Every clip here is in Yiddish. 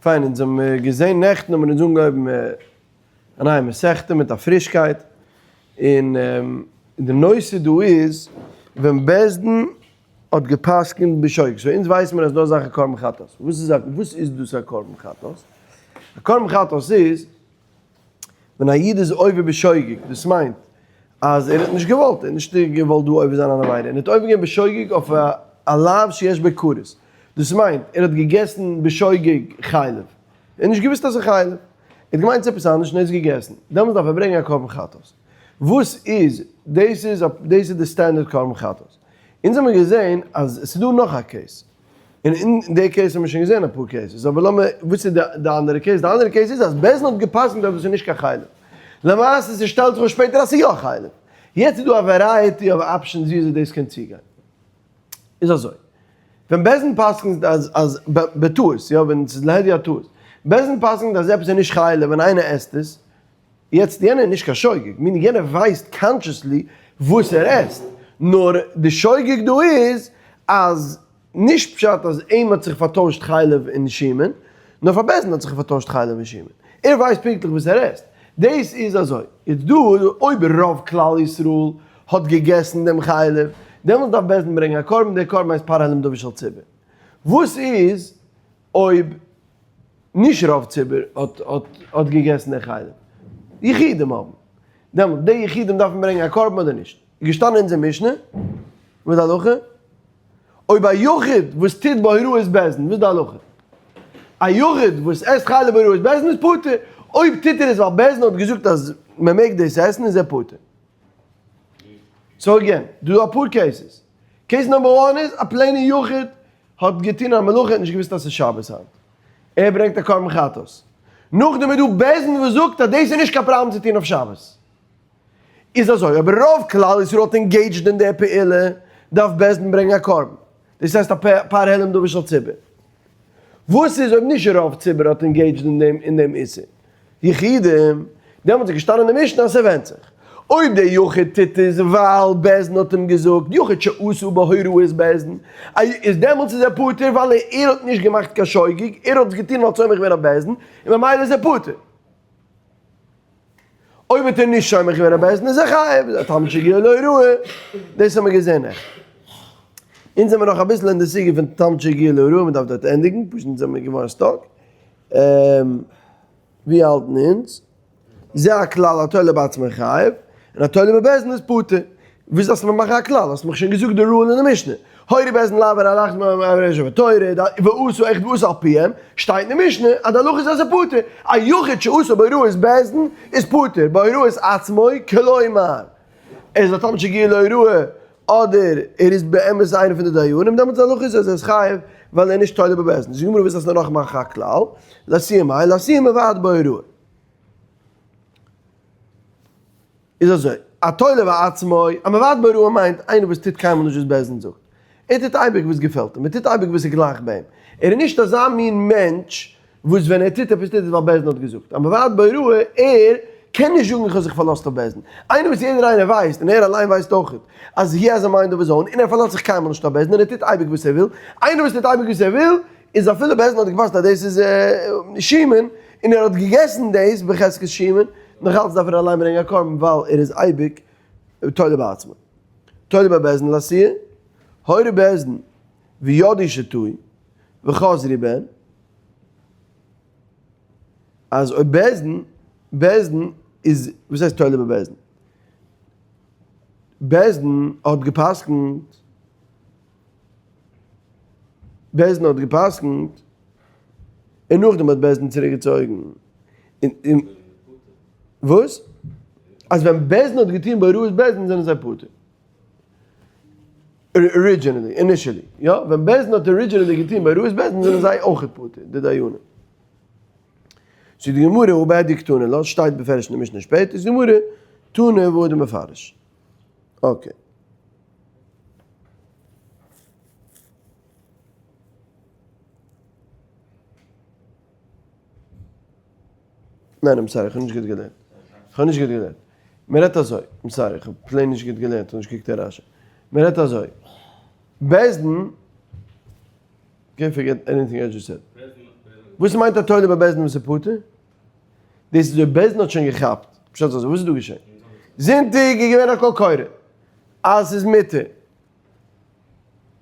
פיין, אונז האבן געזען נעכטן האבן אונז אנגעהויבן א נייע מסכתא מיט א פרישקייט, און די נושא דא איז ווען בית דין האט גע'פסק'נט בשוגג, so אונז ווייסן מיר אז דא איז א קרבן חטאת, וואס איז א וואס איז דאס א קרבן חטאת? א קרבן חטאת איז ווען א איד איז עובר בשוגג, דאס מיינט אז ער האט נישט געוואלט, ער האט נישט געוואלט דא עובר זיין אן עבירה, און ער האט עובר געווען בשוגג אויף א לאו שיש בו כרת, דאס מיינט ער האט געגעסן בשוגג חלב, ער האט נישט געוואוסט אז ס'איז חלב, ער האט געמיינט ס'איז עפעס אנדערש און ער האט עס געגעסן, דעמאלטס דארף ער ברענגען א קרבן חטאת. וואס איז דאס איז דאס איז די standard קרבן חטאת. אונז האמיר געזען אז עס איז דא נאך א case, און אין די case האמיר שוין געזען אפאר cases, אבער לאמיר, וואס איז די אנדערע case? די אנדערע case איז אז בית דין האט גע'פסק'נט אז דאס איז נישט קיין חלב. למעשה ס'שטעלט זיך אויס שפעטער אז ס'איז יא חלב. יעצט איז דא א variety of options ווי אזוי דאס קען צוגיין. איז אזוי, ווען בית דין פסק'נט אז אז בטעות, יא ווען ס'איז להדיא א טעות, בית דין פסק'נט אז עפעס איז נישט חלב ווען איינער עסט עס, יעצט יענער איז נישט קיין שוגג, meaning יענער ווייסט consciously וואס ער עסט, נאר די שוגג דא איז אז נישט פשט אז אים האט זיך פארטוישט חלב און שמן, נאר פאר בית דין האט זיך פארטוישט חלב און שמן, ער ווייסט פונקטליך וואס ער עסט, דאס איז אזוי. איז דא אויב רוב כלל ישראל האט געגעסן דעם חלב, דעמאלטס דארף בית דין ברענגען א קרבן, דער קרבן הייסט פר העלם דבר של ציבור. וואס איז אויב נישט רוב ציבור האט האט האט געגעסן דער חלב, יחידים האבן, דעמאלט די יחידים דארפן ברענגען א קרבן אדער נישט? איז געשטאנען אין אונזער משנה, וואס איז די הלכה? אויב א יחיד וואס טוט בהוראת בית דין, וואס איז די הלכה? א יחיד וואס עסט חלב בהוראת בית דין איז פטור, אויב טוט ער עס ווייל בית דין האט געזאגט אז מען מעג דאס עסן איז ער פטור. so again, דא איז אפאר cases. case number one איז א plain ע יחיד האט געטון א מלאכה האט נישט געוואוסט אז ס'איז שבת היינט. ער ברענגט א קרבן חטאת. נאכדעם איז דא בית דין וואס זאגט אז דאס איז נישט קיין פראבלעם צו טון אויף שבת. איז אזוי, אויב רוב כלל ישראל האט engaged אין די פעולה, דארף בית דין ברענגען א קרבן. דאס הייסט א פר העלם דבר של ציבור. וואס איז אויב נישט רוב ציבור האט engaged אין דעם אין דעם איסור? יחידים, דעמאלטס איז געשטאנען אין די משנה אז ס'ווענדט זיך. אויב דער יחיד טוט עס ווייל בית דין האט אים געזאגט, יחיד שעשה בהוראת בית דין, איז דעמאלטס איז ער פטור ווייל ער האט נישט געמאכט קיין שוגג, ער האט עס געטון ווייל סומך געווען אויף בית דין, און ממילא איז ער פטור. אויב האט ער נישט סומך געווען אויף בית דין איז ער חייב, איז א תלמיד שהגיע להוראה, דאס האבן מיר געזען נעכטן. אונז זעמיר נאך אביסל אין די סוגיא פון תלמיד שהגיע להוראה, מען דארף דארט ענדיגן, פשוט אונז זעמיר געווארן stuck. ווי האלטן אונז? זה הכלל התולה בעצמו חייב, און התולה בבית דין איז פטור. וואס דארפסטו מיר מאכן א כלל? האסט מיך שוין געזאגט די rule אין די משנה. הורו בית דין לעבור על אחת מעבירות שבתורה, ועשו אחד ועשו על פיהם, שטייט אין די משנה אז די הלכה איז אז ס'איז פטור. א יחיד שעשה בהוראת בית דין איז פטור, בהוראת עצמו כלומר ער איז א תלמיד שהגיע להוראה אדער ער איז באמת איינער פון די דיינים, דעמאלטס די הלכה איז אז ער איז חייב ווייל ער איז נישט תולה בבית דין. זאגט די גמרא וואס דארפסטו נאך מאכן א כלל? לאתויי מאי? לאתויי מבעט בהוראה. איז אזוי, א תולה בעצמו, א מבעט בהוראה מיינט איינער וואס טוט קיינמאל נישט וואס בית דין זאגט. ער טוט אייביג וואס געפעלט אים, ער טוט אייביג וואס איז גלייך ביי אים. ער איז נישט אזא מין מענטש וואס ווען ער טוט עפעס טוט ער עס ווייל בית דין האט געזאגט. א מבעט בהוראה, ער קען נישט זאגן איך האב זיך פארלאזט אויף בית דין. איינער וואס יעדער איינער ווייסט, און ער אליין ווייסט אויך, אז he has a mind of his own, און ער פארלאזט זיך קיינמאל נישט אויף בית דין און ער טוט אייביג וואס ער וויל. איינער וואס טוט אייביג וואס ער וויל, איז אפילו בית דין האט געפסק'נט אז דאס איז שמן, און ער האט געגעסן דאס בחזקת שמן, נאכאלץ דארף ער אליין ברענגען א קרבן ווייל ער איז אייביג תולה בעצמו. תולה בבית דין לאתויי, הורו בית דין וידעו שטעו וחזרו בהן, אז אויב בית דין, בית דין איז, וואס הייסט תולה בבית דין? בית דין האט געפסקנט, בית דין האט געפסקנט, און נאכדעם האט בית דין צוריק געצויגן. און וואס? אז ווען בית דין האט געטון בהוראת בית דין זענען זיי פטור. originally, initially, יא, ווען בית דין האט originally געטון בהוראת בית דין זענען זיי אויכעט פטור, די דיינים. זאגט די גמרא, הא בהדיא קתני לה, שטייט בפירוש אין די משנה שפעטער, זאגט די גמרא, תנא והדר מפרש. okay. ניין I'm sorry, איך האב נישט גוט געלערנט. איך האב נישט גוט געלערנט. מען רעדט אזוי, I'm sorry, איך האב plain נישט גוט געלערנט, איך האב נישט געקוקט אין רשי. מען רעדט אזוי, בית דין, okay forget anything I just said. וואס מיינט א תולה בבית דין וואס איז פטור? דאס איז אויב בית דין האט שוין געכאפט. פשט אזוי, וואס איז דא געשען? זונטאג איז געווען א קול קורא אז ס'איז מותר.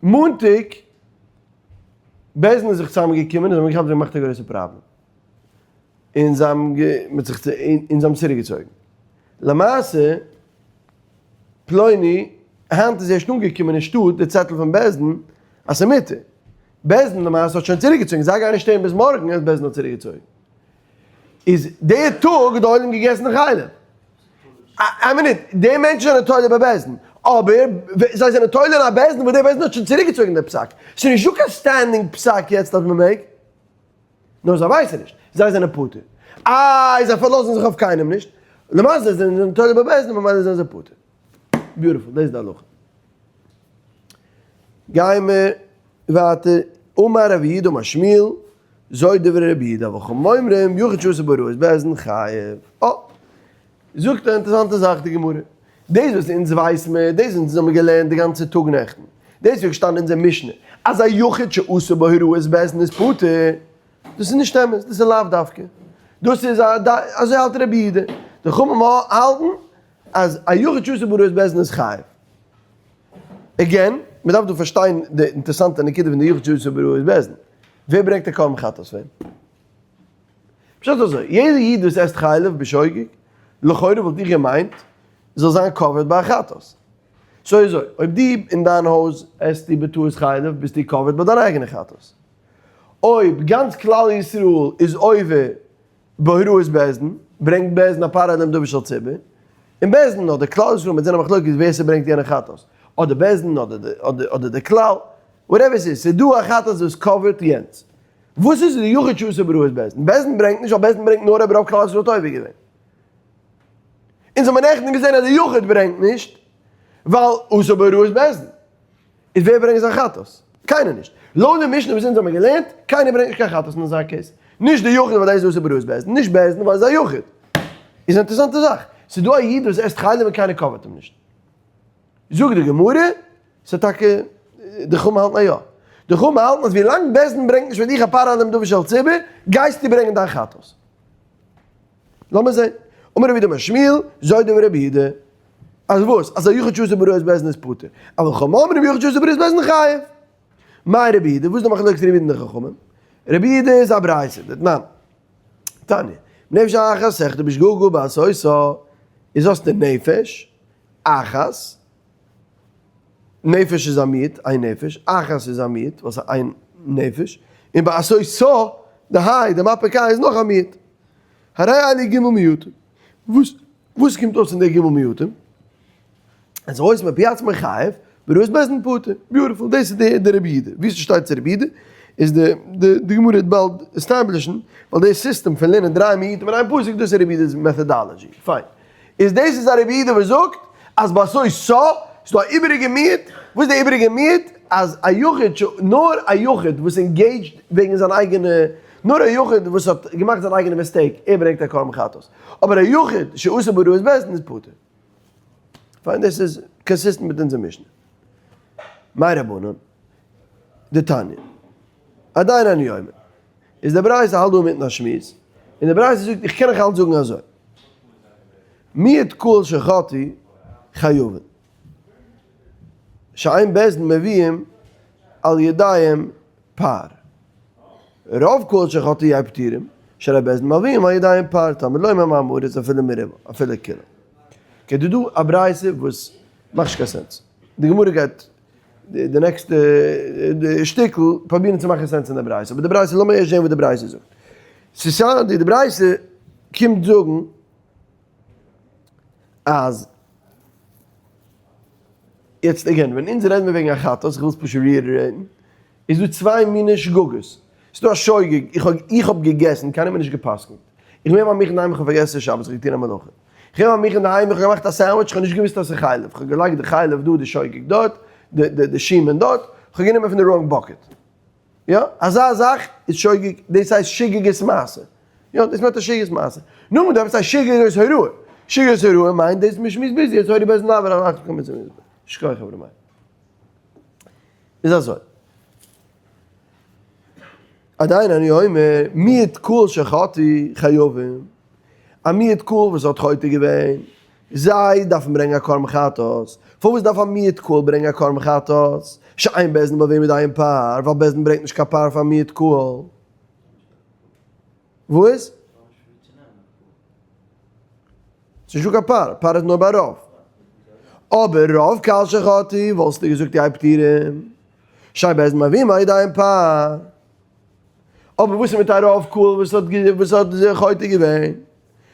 מאנטאג בית דין איז זיך צוזאמען געקומען און זיי האבן געכאפט זיי האבן געמאכט א גרויסע פראבלעם. און זיי האבן מ'האט זיך און זיי האבן צוריק געצויגן. למעשה פלוני, היינט איז ערשט אנגעקומען אין שטאט די צעטל פון בית דין אז ס'איז מותר. בית דין למעשה האט שוין צוריקגעצויגן, זיי גייען נישט שטערן ביז מארגן אז בית דין האט צוריקגעצויגן. איז די טאג האט די עולם געגעסן די חלב. איין מינוט, די מענטשן זענען תולה בבית דין, אבער זיי זענען תולה אין א בית דין וואס די בית דין האט שוין צוריקגעצויגן די פסק. ס'איז נישטא קיין standing פסק יעצט אז מ'מעג. נאר זיי ווייסן נישט, זיי זענען פטור. איי זיי פארלאזן זיך אויף קיינעם נישט, למעשה זיי זענען תולה בבית דין ממילא זענען זיי פטור. beautiful, דאס איז די הלכה. גיימער ווייטער, אמר רב יהודה אמר שמואל, זו דברי רבי יהודה, וחכמים אומרים, יחיד שעשה בהוראת בית דין חייב. אה! זאגט א אינטערעסאנטע זאך די גמרא, דאס וואס אונז ווייס מיר, דאס וואס אונז האבן געלערנט די גאנצע טאג נעכטן, דאס וואס איז געשטאנען אין אונזער משנה, אז א יחיד שעשה בהוראת בית דין איז פטור, דאס איז נישט אמת, דאס איז לאו דווקא, דאס איז א ד, אזוי האלט רבי יהודה, די חכמים האלטן אז א יחיד שעשה בהוראת בית דין איז חייב. again, מען דארף דא פארשטיין די אינטערעסאנטע נקודה פון די יחיד שעשה בהוראת בית דין, ווער ברענגט א קרבן חטאת פאר אים? פשט אזוי, יעדער איד וואס עסט חלב בשוגג, לכאורה וואלט איך געמיינט, זאל זיין covered ביי א חטאת. so אזוי, אויב דו אין דיין הויז עסטו בטעות חלב, ביסטו covered ביי דיין אייגענע חטאת. אויב גאנץ כלל ישראל איז עובר בהוראת בית דין, ברענגט בית דין א פר אדם דבר של ציבור, און בית דין אדער כלל ישראל מיט זיינע מחלוקת ווער ס'ברענגט יענע חטאת, אדער בית דין אדער די כלל, whatever ס'איז, ס'איז דא א חטאת וואס cover ט יענץ. וואס איז די יחיד שעשה בהוראת בית דין? בית דין ברענגט נישט ווייל בית דין ברענגט נאר אויב רוב כלל ישראל האט עובר געווען. אונז האבן נעכטן געזען אז די יחיד ברענגט נישט ווייל עשה בהוראת בית דין. איז ווער ברענגט זיין חטאת? קיינער נישט. לויט די משנה וואס אונז האבן געלערנט, קיינער ברענגט נישט קיין חטאת אין אזא case. נישט די יחיד ווייל דאס איז עשה בהוראת בית דין, נישט בית דין ווייל עס איז א יחיד. איז א אינטערעסאנטע זאך. ס'איז דא א איד וואס עסט חלב און קיינער cover ט אים נישט. זאגט די גמרא, ס'איז טאקע, די חכמים האלטן אז יא. די חכמים האלטן אז ווילאנג בית דין ברענגט נישט פאר דיך א פר אדם דבר של ציבור, גייסטו ברענגען דיין חטאת. לאמיר זען. אמר רב יהודה אמר שמואל, זו דברי רבי יהודה. אז וואס? אז א יחיד שעשה בהוראת בית דין איז פטור. אבל חכמים אומרים יחיד שעשה בהוראת בית דין חייב. מאי רבי יהודה? וואס איז די מחלוקת רבי יהודה און די חכמים? רבי יהודה איז א ברייתא, דתנן. תניא, נפש אחת שחטה בשגגה בעשותה, איז האסטו נפש אחת, נפש איז א מיעוט, איין נפש, אחת איז א מיעוט, ווייל ס'איז איין נפש, און בעשותה, די היי, די מפיק היי איז נאך א מיעוט. הרי אלו ג' מיעוטים. וואס וואס קומט אויס אין די ג' מיעוטים? אז העושה מפי עצמו חייב, בהוראת בית דין פטור. beautiful, דאס איז די די רבי יהודה. ווי ס'שטייט צו רבי יהודה, איז די די די גמרא וועט באלד establish ן, ווייל די סיסטעם פון לערנען דריי מיעוטים אין איין פסוק, דאס איז רבי יהודה'ס methodology. פיין. איז דאס איז א רבי יהודה וואס זאגט אז בעשוי סא איז דא א איבעריגע מיעוט, וואס איז די איבעריגע מיעוט? אז א יחיד ש נאר א יחיד וואס engaged וועגן זיין אייגענע, נאר א יחיד וואס האט געמאכט זיין אייגענע mistake ער ברענגט א קרבן חטאת, אבער א יחיד שעשה בהוראת בית דין איז פטור. פיין דאס איז consistent מיט אונזער משנה. מאי רבנן? דתניא. עדיין אני אומר. איז די ברייתא האלט דא אינמיטן א שמועס, און די ברייתא זאגט איך קען נאך אלץ זאגן אזוי, מיעוט קהל שחטאו חייבין, שאין בית דין מביאים על ידיהם פר, רוב קהל שחטאו יהיו פטורים, שהרי בית דין מביאים על ידיהם פר, תלמוד לומר עם הארץ אפילו מרובה, אפילו כולה. okay, דא דא א ברייתא וואס מאכט נישט קיין sense, די גמרא גייט די נעקסטע שטיקל פרובירן צו מאכן sense אין די ברייתא, אבער די ברייתא, לאמיר ערשט זען וואס די ברייתא זאגט. ס'איז די ברייתא קומט זאגן אז, יעצט again, ווען אונז רעדן מיר וועגן א חטאת, איך וויל עס פשוט reiterate ן, איז דא צוויי מיני שגגות. ס'איז דא א שוגג, איך האב איך האב געגעסן, קיינער האט מיר נישט גע'פסק'נט. איך בין ביי מיך אינדערהיים, איך האב פארגעסן שבת, איך האב געטון א מלאכה. כ'האב ביי מיך אינדערהיים, איך האב געמאכט א sandwich, כ'האב נישט געוואוסט אז ס'איז חלב, כ'האב געלייגט די חלב דא, די שוגג דארט, די שמן דארט, כ'האב גענומען פון די wrong bucket. יא, אזא זאך איז שוגג, דאס הייסט שגגת מעשה. יא, דאס מיינט א שגגת מעשה. נו, דאס הייסט שגגת הוראה. שגגת הוראה מיינט דאס משמועס ביז יעצט, הורי בית נאווער און אכט קומען צו מיר. שכוח חברה מיין. איז אזוי. עדיין אני אומר, מיעוט קהל שחטאו חייבים, א מיעוט קהל וואס האט חוטא געווען, זיי דארפן ברענגען א קרבן חטאת, פארוואס דארף א מיעוט קהל ברענגען א קרבן חטאת, שאין בית דין מביאים לידיהם פר, ווייל בית דין ברענגט נישט קיין פר פאר מיעוט קהל. וואס? ס'איז נישטא קיין פר, פר איז נאר ביי רוב. אבער רוב קהל שחטאו וואלסטו געזאגט יהיו פטורים, שאין בית דין מביאים לידיהם פר. אבער וואס איז מיט א רוב קהל וואס האט וואס האט זיך חוטא געווען?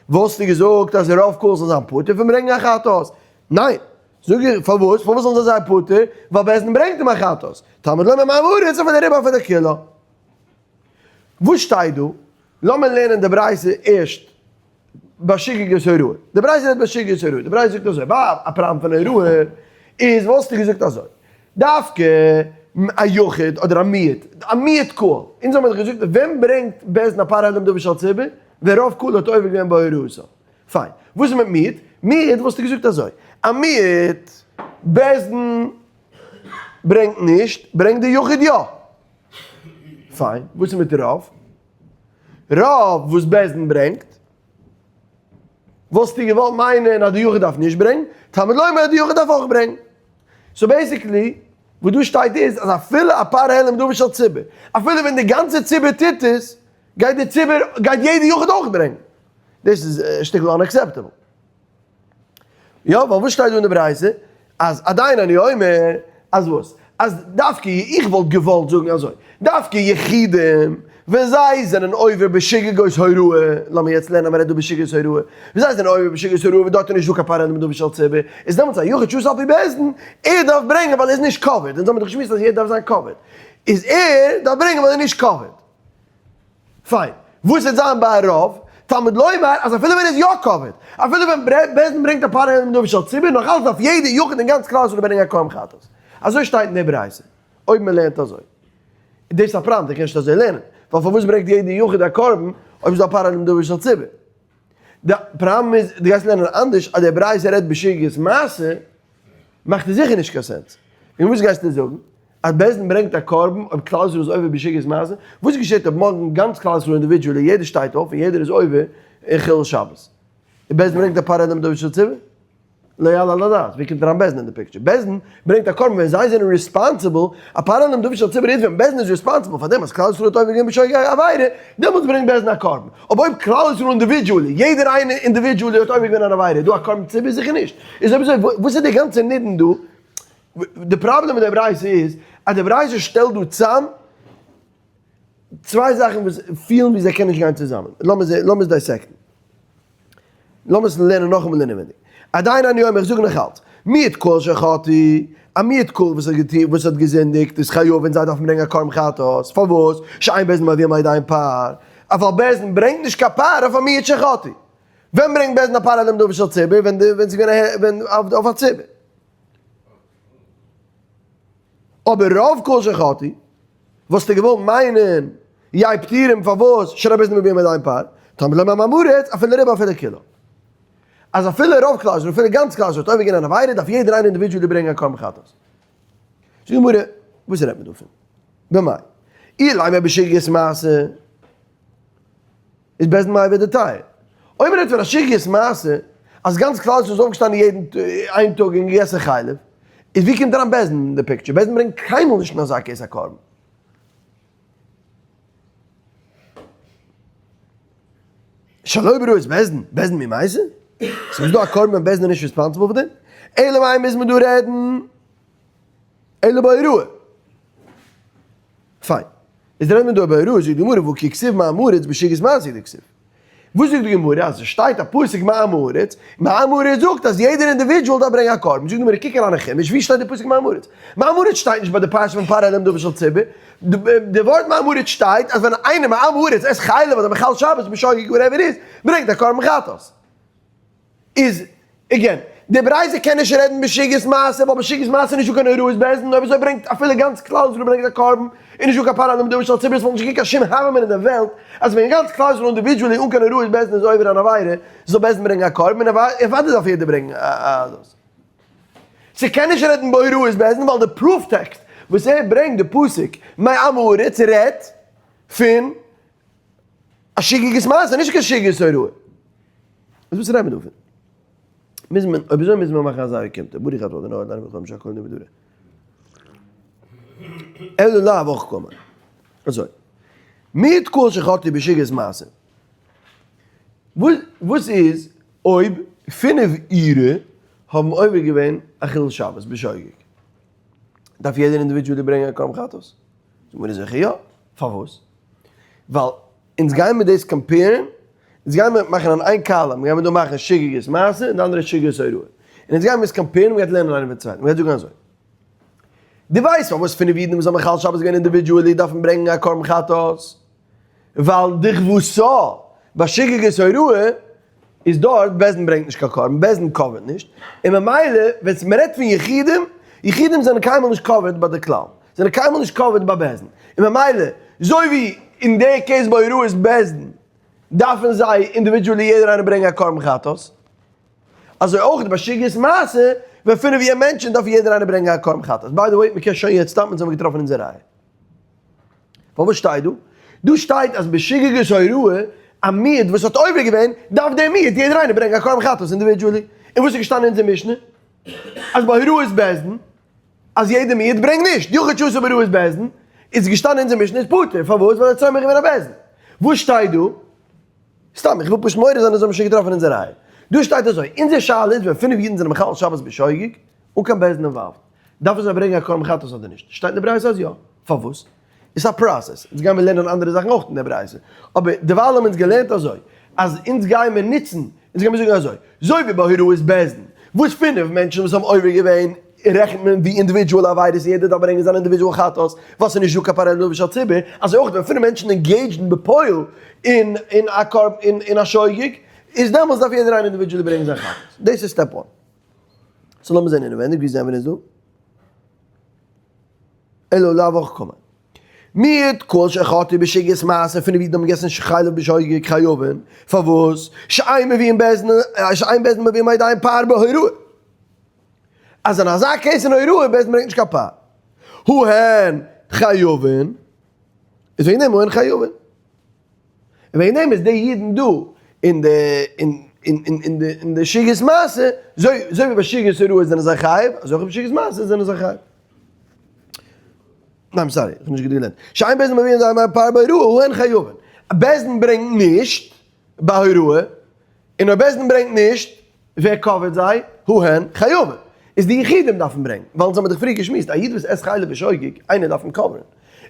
וואלסטו געזאגט אז רוב קהל זאל זיין פטור פון ברענגען א חטאת? ניין! זאג איך, פארוואס? פארוואס זאלן זיי זיין פטור? ווייל בית דין ברענגט אים א חטאת. תלמוד לומר עם הארץ אפילו רובא אפילו כולה. וואס שטייט דא? לאמיר לערנען די ברייתא ערשט בשגגת הוראה. די ברייתא רעדט בשגגת הוראה. די ברייתא זאגט אזוי, ביי א פראבלעם פון הוראה איז וואלסטו געזאגט אזוי, דווקא א יחיד אדער א מיעוט, א מיעוט קהל, אונז האמיר דאך געזאגט ווען ברענגט בית דין א פר העלם דבר של ציבור? ווען רוב קהל האט עובר געווען בהוראתו. פיין. וואס איז מיט מיעוט? מיעוט וואלסטו געזאגט אזוי, א מיעוט בית דין ברענגט נישט, ברענגט די יחיד יא. פיין, וואס איז מיט רוב? רוב וואס בית דין ברענגט, וואלסטו געוואלט מיינען אז די יחיד דארף נישט ברענגן, תלמוד לומר אז די יחיד דארף אויך ברענגן. so basically, וואס דא שטייט איז אז אפילו א פר העלם דבר של ציבור, אפילו ווען די גאנצע ציבור טוט עס, גייט די ציבור, גייט יעדע יחיד אויך ברענגן. דאס איז א שטיקל unacceptable. יא, ווייל וואס שטייט דא אין די ברייתא? אז עדיין אני אומר, אז וואס? אז דווקא איך וואלט געוואלט זאגן אזוי, דווקא יחידים ווען זיי זענען עובר בשגגות הוראה, לאמיר יעצט לערנען אז מ'רעדט דא בשגגות הוראה, ווען זיי זענען עובר בשגגות הוראה וואס דארט איז נישט דא קיין פר העלם דבר של ציבור, איז דעמאלטס א יחיד שעשה על פי בית דין, ער דארף ברענגען ווייל ער איז נישט covered, אונז האמיר דאך געשמועסט אז יעדער דארף זיין covered, איז ער דארף ברענגען ווייל ער איז נישט covered. פיין. וואס וועט זיין ביי א רוב? תלמוד לומר אז אפילו ווען ער איז יא covered, אפילו ווען בית דין ברענגט א פר העלם דבר של ציבור, נאך אלץ דארף יעדער יחיד אין גאנץ כלל ישראל ברענגען א קרבן חטאת. אזוי שטייט אין די ברייתא. אויב מען לערנט אזוי. איז דאס א פראבלעם, דו קענסט נישט אזוי לערנען. ווייל פארוואס ברענגט יעדער יחיד א קרבן אויב איז דא א פר העלם דבר של ציבור? די פראבלעם איז, דו גייסט לערנען אנדערש אז די ברייתא רעדט בשגגת מעשה, מאכט עס זיכער נישט קיין sense. און וואס גייסטו זאגן? אז בית דין ברענגט א קרבן אויב כלל ישראל איז עובר בשגגת מעשה? וואס געשעט אויב מארגן גאנץ כלל ישראל individually יעדער שטייט אויף און יעדער איז עובר אין חילול שבת? און בית דין ברענגט א פר העלם דבר של ציבור? לא יעלה על הדעת, ווי קומט אריין בית דין אין די picture? בית דין ברענגט א קרבן ווען זיי זענען responsible, א פר העלם דבר של ציבור איז ווען בית דין איז responsible פאר דעם אז כלל ישראל האט עובר געווען בשוגג עבירה, דעמאלטס ברענגט בית דין א קרבן. אבער אויב כלל ישראל individually, יעדער איינער individually האט עובר געווען אן עבירה, איז דא א קרבן ציבור? זיכער נישט. איז אויב אזוי וואס איז די גאנצע נידון דא? די פראבלעם מיט די ברייתא איז אז די ברייתא שטעלט דא צאם צוויי זאכן וואס פילן ווי זיי קענען נישט גיין צוזאמען. לאמיר זען, לאמיר עס dissect ן. לאמיר עס לערנען נאכאמאל אינעווייניג. עדיין אני אומר, איך זאג נאכאלץ, מיעוט קהל שחטאו, א מיעוט קהל וואס האט געטון, וואס האט געזינדיגט, איז חייב און זיי דארפן ברענגען א קרבן חטאת. פארוואס? שאין בית דין מביאים לידיהם פר. ווייל בית דין ברענגט נישט קיין פר אויף א מיעוט שחטאו. ווען ברענגט בית דין א פר על דבר של ציבור? ווען די, ווען ס'איז געווען א, ווען אויף א ציבור. אבער רוב קהל שחטאו, וואלסטו געוואלט מיינען יהיו פטורים פארוואס שאין בית דין מביאים לידיהם פר, תלמוד לומר עם הארץ אפילו רובא אפילו כולה. אז אפילו רוב כלל ישראל אפילו גאנץ כלל ישראל האט עובר געווען אן עבירה דארף יעדער איינער individually ברענגען א קרבן חטאת. זאגט די גמרא, וואס רעדט מען דא פון? במאי? אילימא בשגגת מעשה. איז בית דין מביא דעתיה. אויב מ'רעדט פון א שגגת מעשה, אז גאנץ כלל ישראל איז אויפגעשטאנען יעדן איין טאג און געגעסן חלב, איז ווי קומט אריין בית דין אין די picture? בית דין ברענגט קיינמאל נישט אין אזא case א קרבן. שלא בהוראת בית דין, בית דין מי מייתי? ס'איז דא א קרבן ווען בית דין איז נישט responsible פאר דעם? אלא מאי מוז מען דא רעדן אלא בהוראה. פיין. איז רעדט מען דא בהוראה, זאגט די גמרא והא כי כתיב עם הארץ בשגגת מעשה דכתיב. וואס זאגט די גמרא אז עס שטייט א פסוק עם הארץ, עם הארץ זאגט אז יעדער individual דארף ברענגען א קרבן, זאגט די גמרא קוק אריין אין חומש ווי שטייט די פסוק עם הארץ? עם הארץ שטייט נישט ביי די פרשה פון פר העלם דבר של ציבור, די ווארט עם הארץ שטייט אז ווען איינער עם הארץ עסט חלב אדער מחלל שבת בשוגג whatever איז, ברענגט א קרבן חטאת. איז, again, די ברייתא קען נישט רעדן בשגגת מעשה, ווייל בשגגת מעשה איז נישטא קיין הוראת בית דין, אויב אזוי ברענגט אפילו גאנץ כלל ישראל ברענגט א קרבן, איז נישטא קיין פר העלם דבר של ציבור, עס וואלט נישט געווען קיין שום הוה אמינא אין דער וועלט אז ווען גאנץ כלל ישראל individually אן קיין הוראת בית דין איז עובר אן עבירה, זאל בית דין ברענגען א קרבן, און אוודאי דארף יעדער ברענגען א דאס. ס'קען נישט רעדן בהוראת בית דין ווייל די proof text וואס ער ברענגט די פסוק עם הארץ רעדט. פון א שגגת מעשה, נישט קיין שגגת הוראה. איז וואס רעדט מען דא פון? מוז מען, אויב אזוי מוז מען מאכן אזא אוקימתא, ברוך אתה אדוני אלוהינו מלך העולם שהכל נהיה בדברו. אלא לאו הכי קאמר. אזוי. מיעוט קהל שחטאו בשגגת מעשה. וואס איז אויב פינף אירע האבן עובר געווען א חילול שבת בשוגג? דארף יעדער individually ברענגען א קרבן חטאת? זאגט מיר זיכער יא. פארוואס? ווייל אונז גייען מיר דאס compare ן, אונז גייען מיר מאכן אן איין column, גייען מיר דא מאכן שגגת מעשה און די אנדערע שגגת הוראה. און אונז גייען מיר עס compare ן, מ'גייט לערנען איינער פון צווייטן, מ'גייט זאגן אזוי. דו ווייסט פארוואס פינף אידן וואס האבן מחלל שבת געווען individually דארפן ברענגען א קרבן חטאת? ווייל דכוותה ביי שגגת הוראה איז דארט בית דין ברענגט נישט קיין קרבן, בית דין cover ט נישט, און ממילא ווען מ'רעדט פון יחידים, יחידים זענען קיינמאל נישט covered ביי די כלל, זענען קיינמאל נישט covered ביי בית דין, און ממילא אזוי ווי אין די case ביי הוראת בית דין דארפן זיי individually יעדער איינער ברענגען א קרבן חטאת, אזוי אויך ביי שגגת מעשה ווען פינף יע מענטשן דארף יעדער איינער ברענגען א קרבן חטאת, by the way מ'קען שוין יעצט stop ן אונז האבן געטראפן אונזער ראיה. פארוואס שטייט דא? דא שטייט אז בשגגת הוראה, א מיעוט וואס האט עובר געווען, דארף דער מיעוט יעדער איינער ברענגען א קרבן חטאת individually. און וואס איז געשטאנען אין אונזער משנה? אז ביי הוראת בית דין, אז יעדער מיעוט ברענגט נישט, יחיד שעשה בהוראת בית דין, איז געשטאנען אין אונזער משנה איז פטור, פארוואס? ווייל ער האט סומך געווען א בית דין. וואס שטייט דא? סתם, איך וויל פשוט מעורר זיין אז זיי האבן שוין געטראפן אונזער ראיה. דא שטייט אזוי, אונזער שאלה איז ווען פינף אידן זענען מחלל שבת בשוגג, אן קיין בית דין involved, דארפן זיי ברענגען א קרבן חטאת אדער נישט? שטייט אין די ברייתא אז יא. פארוואס? איז א process. אונז גיימיר לערנען אנדערע זאכן אויך אין די ברייתא. אבער דערווייל האבן אונז געלערנט אזוי, אז אונז גיימיר נוצן, אונז גיימיר זאגן אזוי, אזוי ווי ביי הוראת בית דין, וואס פינף מענטשן וואס האבן עובר געווען, רעכנט מען ווי individual עבירות און יעדער דארף ברענגען זיין individual חטאת, ווייל ס'איז נישט דא קיין פר עלובה של ציבור, אזוי אויך ווען פינף מענטשן engage ן בפועל אין אין א קרבן אין א שוגג, איז דעמאלטס דארף יעדער איינער individually ברענגען זיין חטאת. דאס איז step one. so לאמיר זען אינעווענדיג ווי זעמיר אונז דא. אלא לאו הכי קאמר. מיעוט קהל שחטאו בשגגת מעשה פון ווי האבן געגעסן חלב בשוגג חייבין, פארוואס? שאין מביאים בית דין, שאין בית דין מביאים לידיהם פר בהוראה. אז אין אזא case אין הוראה בית דין ברענגט נישט קיין פר. הא הן חייבין, איז וועגן דעם הא הן חייבין. און וועגן דעם איז די אידן דא אין די אין אין אין די אין די שגגת מעשה, אזוי אזוי ווי ביי שגגת הוראה זענען זיי חייב, אזוי אויך ביי שגגת מעשה זענען זיי חייב. ניין sorry, איך האב נישט גוט געלערנט. שאין בית דין מביאין לידיהם פר בהוראה הא הן חייבין. בית דין ברענגט נישט ביי הוראה, און אויב בית דין ברענגט נישט, ווער cover ט זיי? הא הן חייבין. איז די יחידים דארפן ברענגן, ווייל אונז האבן דאך פריער געשמועסט, א איד וואס עסט חלב בשוגג, איינער דארף אים cover ן.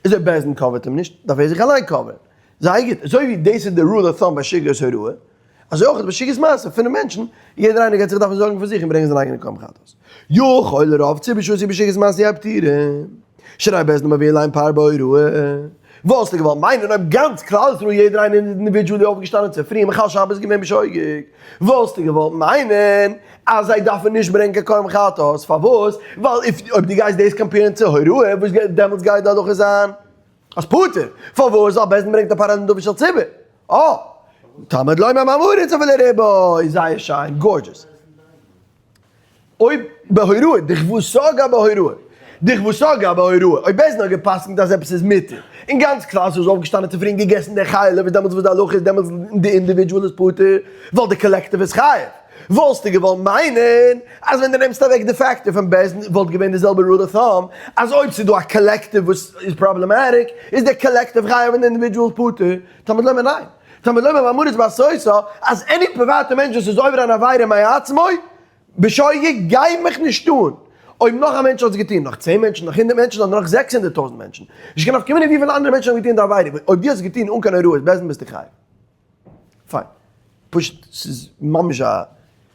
איז אויב בית דין cover ט אים נישט, דארף ער זיך אליין cover ן. זייער גוט, אזוי ווי דאס איז די rule of thumb ביי שגגת הוראה, אזוי אויך ביי שגגת מעשה פונעם מענטשן, יעדער איינער גייט זיך דארפן זארגן פאר זיך און ברענגען זיין אייגענע קרבן חטאת. יכול רוב ציבור שעשו בשגגת מעשה יהיו פטורין, שהרי בית דין מביאין עליהם פר בהוראה. וואלסטו געוואלט מיינען אויב גאנץ כלל ישראל יעדער איינער individually אויפגעשטאנען צופרי און מחלל שבת געווען בשוגג, וואלסטו געוואלט מיינען אז זיי דארפן נישט ברענגען קיין קרבן חטאת, פארוואס? ווייל אויב דו גייסט דאס compare ן צו הוראה, וואס גייט דעמאלטס גייט די הלכה זיין? אז פטור! פארוואס? ווייל בית דין ברענגט א פר על נדבה של ציבור. אה! תלמוד לומר עם הארץ אפילו רובו! זייער שיין, gorgeous. אויב בהוראה, דכוותא גבי הוראה, דכוותא גבי הוראה, אויב בית דין האט גע'פסק'נט אז עפעס איז מותר, און גאנץ כלל ישראל איז אויפגעשטאנען צופרי און געגעסן די חלב, איז דעמאלטס וואס די הלכה איז דעמאלטס די individual איז פטור, ווייל די collective איז חייב. וואלסטו געוואלט מיינען אז ווען דו נעמסט אוועק די factor פון בית דין וואלט געווען די זעלבע rule of thumb אז אויב ס'איז דא א collective וואס איז problematic איז דער collective חייב און די individual איז פטור? תלמוד לומר ניין. תלמוד לומר עם הארץ בעשותה אז any פריוואטע מענטש וואס איז עובר אן עבירה מעצמו בשוגג גיי מיך נישט אן אויב נאך א מענטש האט עס געטון, נאך צען מענטשן, נאך הונדערט מענטשן אדער נאך 600,000 מענטשן. נישט קיין נפקא מינה וויפיל אנדערע מענטשן האבן געטון די עבירה, אויב דו האסט עס געטון אן קיין הוראת בית דין ביסטו חייב. פיין. פשוט ס'איז ממש א,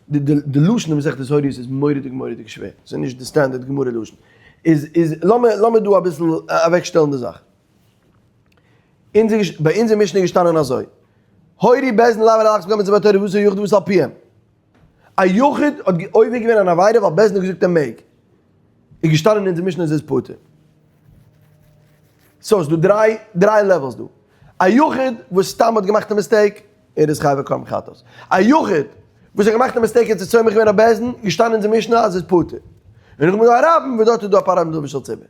די די די לשון אין מסכת הוריות איז מורא'דיג מורא'דיג שווער. ס'איז נישט די standard גמרא לשון. איז איז לאמיר לאמיר דא אביסל אוועקשטעלן די זאך. אונזער ביי אונזער משנה איז געשטאנען אזוי, הורו בית דין לעבור על אחת כמה מצוות התורה ועשה יחיד ועשה על פיהם. א יחיד האט עובר געווען אן עבירה ווייל בית דין האט געזאגט ער מעג. איז געשטאנען אין אונזער משנה אז ער איז פטור. so ס'דא דריי דריי levels דא. א יחיד וואס סתם האט געמאכט א mistake, ער איז חייב א קרבן חטאת. א יחיד וואס האט געמאכט א mistake און ס'איז סומך געווען אויף בית דין, געשטאנען אין אונזער משנה אז ער איז פטור. און נאכדעם איז דא א רבים וואס דארט איז דא א פר עלא נדבה של ציבור.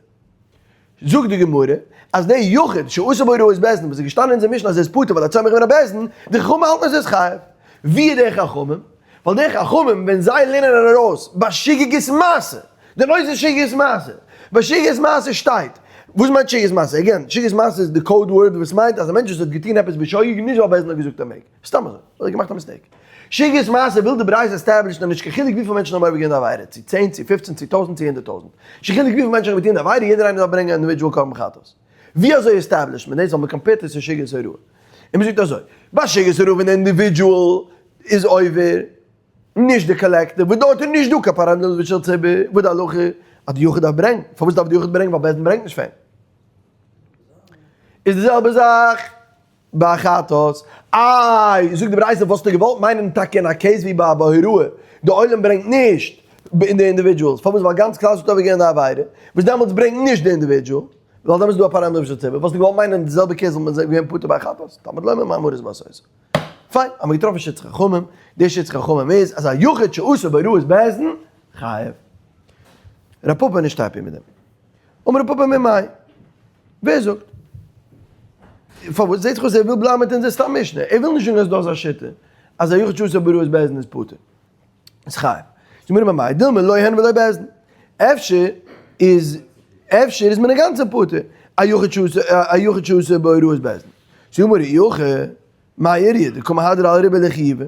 זאגט די גמרא אז דער יחיד שעשה בהוראת בית דין וואס איז געשטאנען אין אונזער משנה אז ער איז פטור ווייל ער האט סומך געווען אויף בית דין, די חכמים האלטן אז ער איז חייב. ווי איז דער חכמים? ווייל די חכמים ווען זיי לערנען ארויס בשגגת מעשה, די נושא שגגת מעשה, בשגגת מעשה שטייט, וואס מיינט שגגת מעשה? again, שגגת מעשה איז די code word וואס מיינט אז א מענטש וואס האט געטון עפעס בשוגג נישט ווייל בית דין האט געזאגט ער מעג, סתם אזוי, ווייל ער האט געמאכט א mistake. שגגת מעשה וויל די ברייתא establish ן אז נישט קיין חילוק וויפיל מענטשן האבן עובר געווען די עבירה, צו צען צו פופצן צו טויזנט צו הונדערט טויזנט, נישט קיין חילוק וויפיל מענטשן האבן געטון די עבירה, יעדער איינער דארף ברענגען א individual קרבן חטאת. ווי אזוי establish ט מען דאס? ווייל מען compare ט עס צו שגגת הוראה. און מען זאגט אזוי, ביי שגגת הוראה ווען די individual איז עובר, נישט די collective, וואס דארט איז נישט דא קיין פרנס של ציבור, וואס די הלכה אז די יחיד דארף ברענגן, פארוואס דארף די יחיד ברענגן ווייל בית דין ברענגט נישט פאר אים. איז די זעלבע זאך ביי חטאת. איי, זאגט די ברייתא, וואלסטו געוואלט מיינען טאקע אין א case ווי ביי א בהוראה, די עולם ברענגט נישט אין די individuals, פארוואס ווייל גאנץ כלל ישראל האט עובר געווען די עבירה, וואס דעמאלטס ברענגט נישט די individual, ווייל דעמאלטס איז דא א פרנס של ציבור, וואלסטו געוואלט מיינען די זעלבע case וואלט מען געווען פטור ביי חטאת, תלמוד לומר מאמרות בעשותה. פיין, האבן מיר געטראפן שיטת חכמים, די שיטת חכמים איז אז א יחיד שעשה בהוראת בית דין, חייב. רב פפא איז נישט happy מיט דעם. אמר רב פפא ממאי? ווער זאגט? פארוואס זעט זיך אויס ער וויל בלייבן מיט אונזער סתם משנה, ער וויל נישט זאגן אז דא איז א שיטה אז א יחיד שעשה בהוראת בית דין איז פטור, איז חייב. זאגט מיר ממאי דילמא לא הן ולא בית דין. אפשר איז אפשר איז מען אינגאנצן פטור א יחיד שעשה א יחיד שעשה בהוראת בית דין. זאגט מיר אי הכי מאי איריא דקא מהדר על רובא לחיובא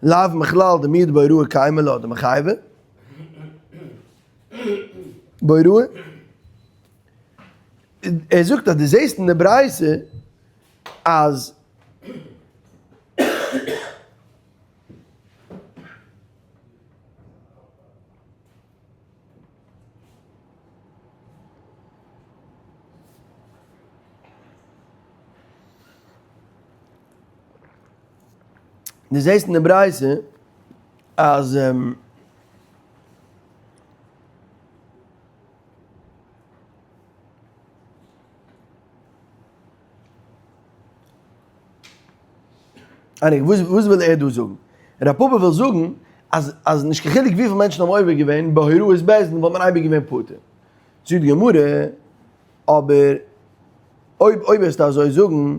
לאו מכלל דמיעוט בהוראה קיימא ליה דמחייבי בהוראה. ער זאגט אז דו זעסט אין די ברייתא אז דו זעסט אין די ברייתא אז anyway, וואס וויל ער דא זאגן? רב פפא וויל זאגן אז אז נישט קיין חילוק וויפיל מענטשן האבן עובר געווען בהוראת בית דין וואלט מען אייביג געווען פטור. זאגט די גמרא, אבער אויב אויב וועסטו אזוי זאגן,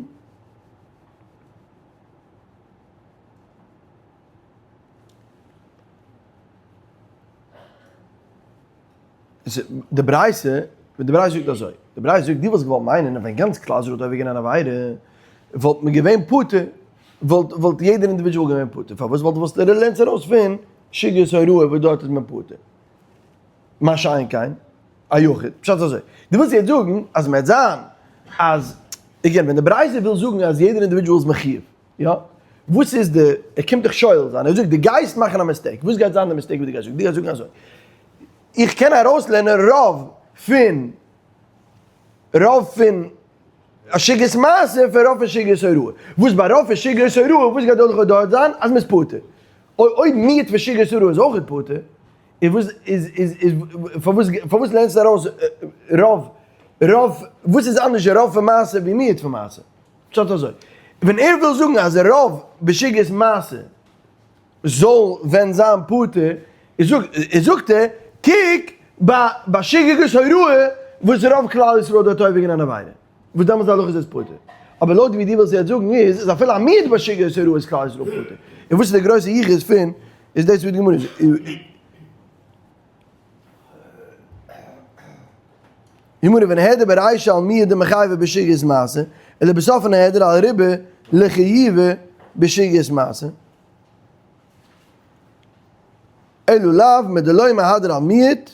די ברייתא, די ברייתא זאגט אזוי, די ברייתא זאגט דו וואלסט געוואלט מיינען אז ווען גאנץ כלל ישראל האט עובר געווען אן עבירה, וואלט מען געווען פטור, וואלט וואלט יעדער individual געווען פטור, פארוואס וואלט וואלסטו לערנסט ארויס פון שגגת הוראה וואס דארט איז מען פטור, מה שאין כן א יחיד, פשט איז אזוי, דו ווילסט יעצט זאגן אז מען וועט זיין אז, again ווען די ברייתא וויל זאגן אז יעדער individual איז מחיוב, יא, וואס איז די, ער קומט דיך שואל זיין, ער זאגט דו גייסט מאכן א mistake, וואס גייט זיין די mistake וואס דו גייסט זאגן, דו גייסט זאגן אזוי, איך קען ארויסלערנען רוב פון רוב פון א שגגת מעשה פון רוב פון שגגת הוראה, וואס ביי רוב פון שגגת הוראה וואס גייט דאך דארט זיין אז מ'איז פטור, אויב מיעוט פון שגגת הוראה איז אויך פטור, איז וואס איז איז איז פארוואס פארוואס לערנסטו ארויס רוב רוב וואס איז אנדערש רוב פון מעשה ווי מיעוט פון מעשה? פשט אזוי, ווען ער וויל זאגן אז רוב בשגגת מעשה זאל ווען זיין פטור, איז זאגט ער, קוק ביי ביי שגגת הוראה וואס רוב כלל ישראל האט דארט עובר געווען אן עבירה, וואס דעמאלטס די הלכה איז עס פטור. אבער לויט ווי דו ווילסט יעצט זאגן איז, אז אפילו א מיעוט ביי שגגת הוראה איז כלל ישראל פטור. און וואס איז די גרויסע יחוס פון, איז דאס ווי די גמרא איז. גמרא ונהדר ברישא על מיעוט דמחייבי בשגגת מעשה, ולבסוף נהדר על רובא לחיובא בשגגת מעשה. אלא לאו מדלא מהדר על מיעוט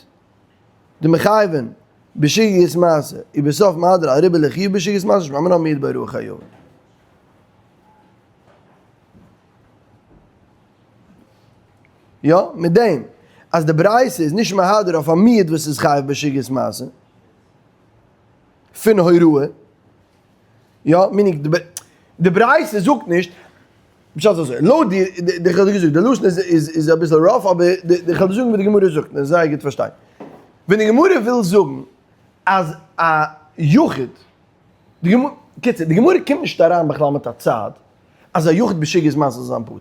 דמחייבין בשגגת מעשה ובסוף מהדר על רובא לחיוב בשגגת מעשה שמע מינה מיעוט בהוראה חייבין. יא, מיט דעם אז די ברייתא איז נישט מהדר אויף א מיעוט וואס איז חייב בשגגת מעשה פון הוראה, יא, meaning די ברייתא זאגט נישט פשט איז אזוי, לויט די, די, איך האב דיר געזאגט, די לשון איז, איז, איז אביסל rough, אבער די, די, איך וועל דיר זאגן ווי די גמרא זאגט, און זייער גוט פארשטיין. ווען די גמרא וויל זאגן אז א יחיד, די גמרא, קיצור, די גמרא קומט נישט אריין בכלל מיט א צד אז א יחיד בשגגת מעשה זאל זיין פטור.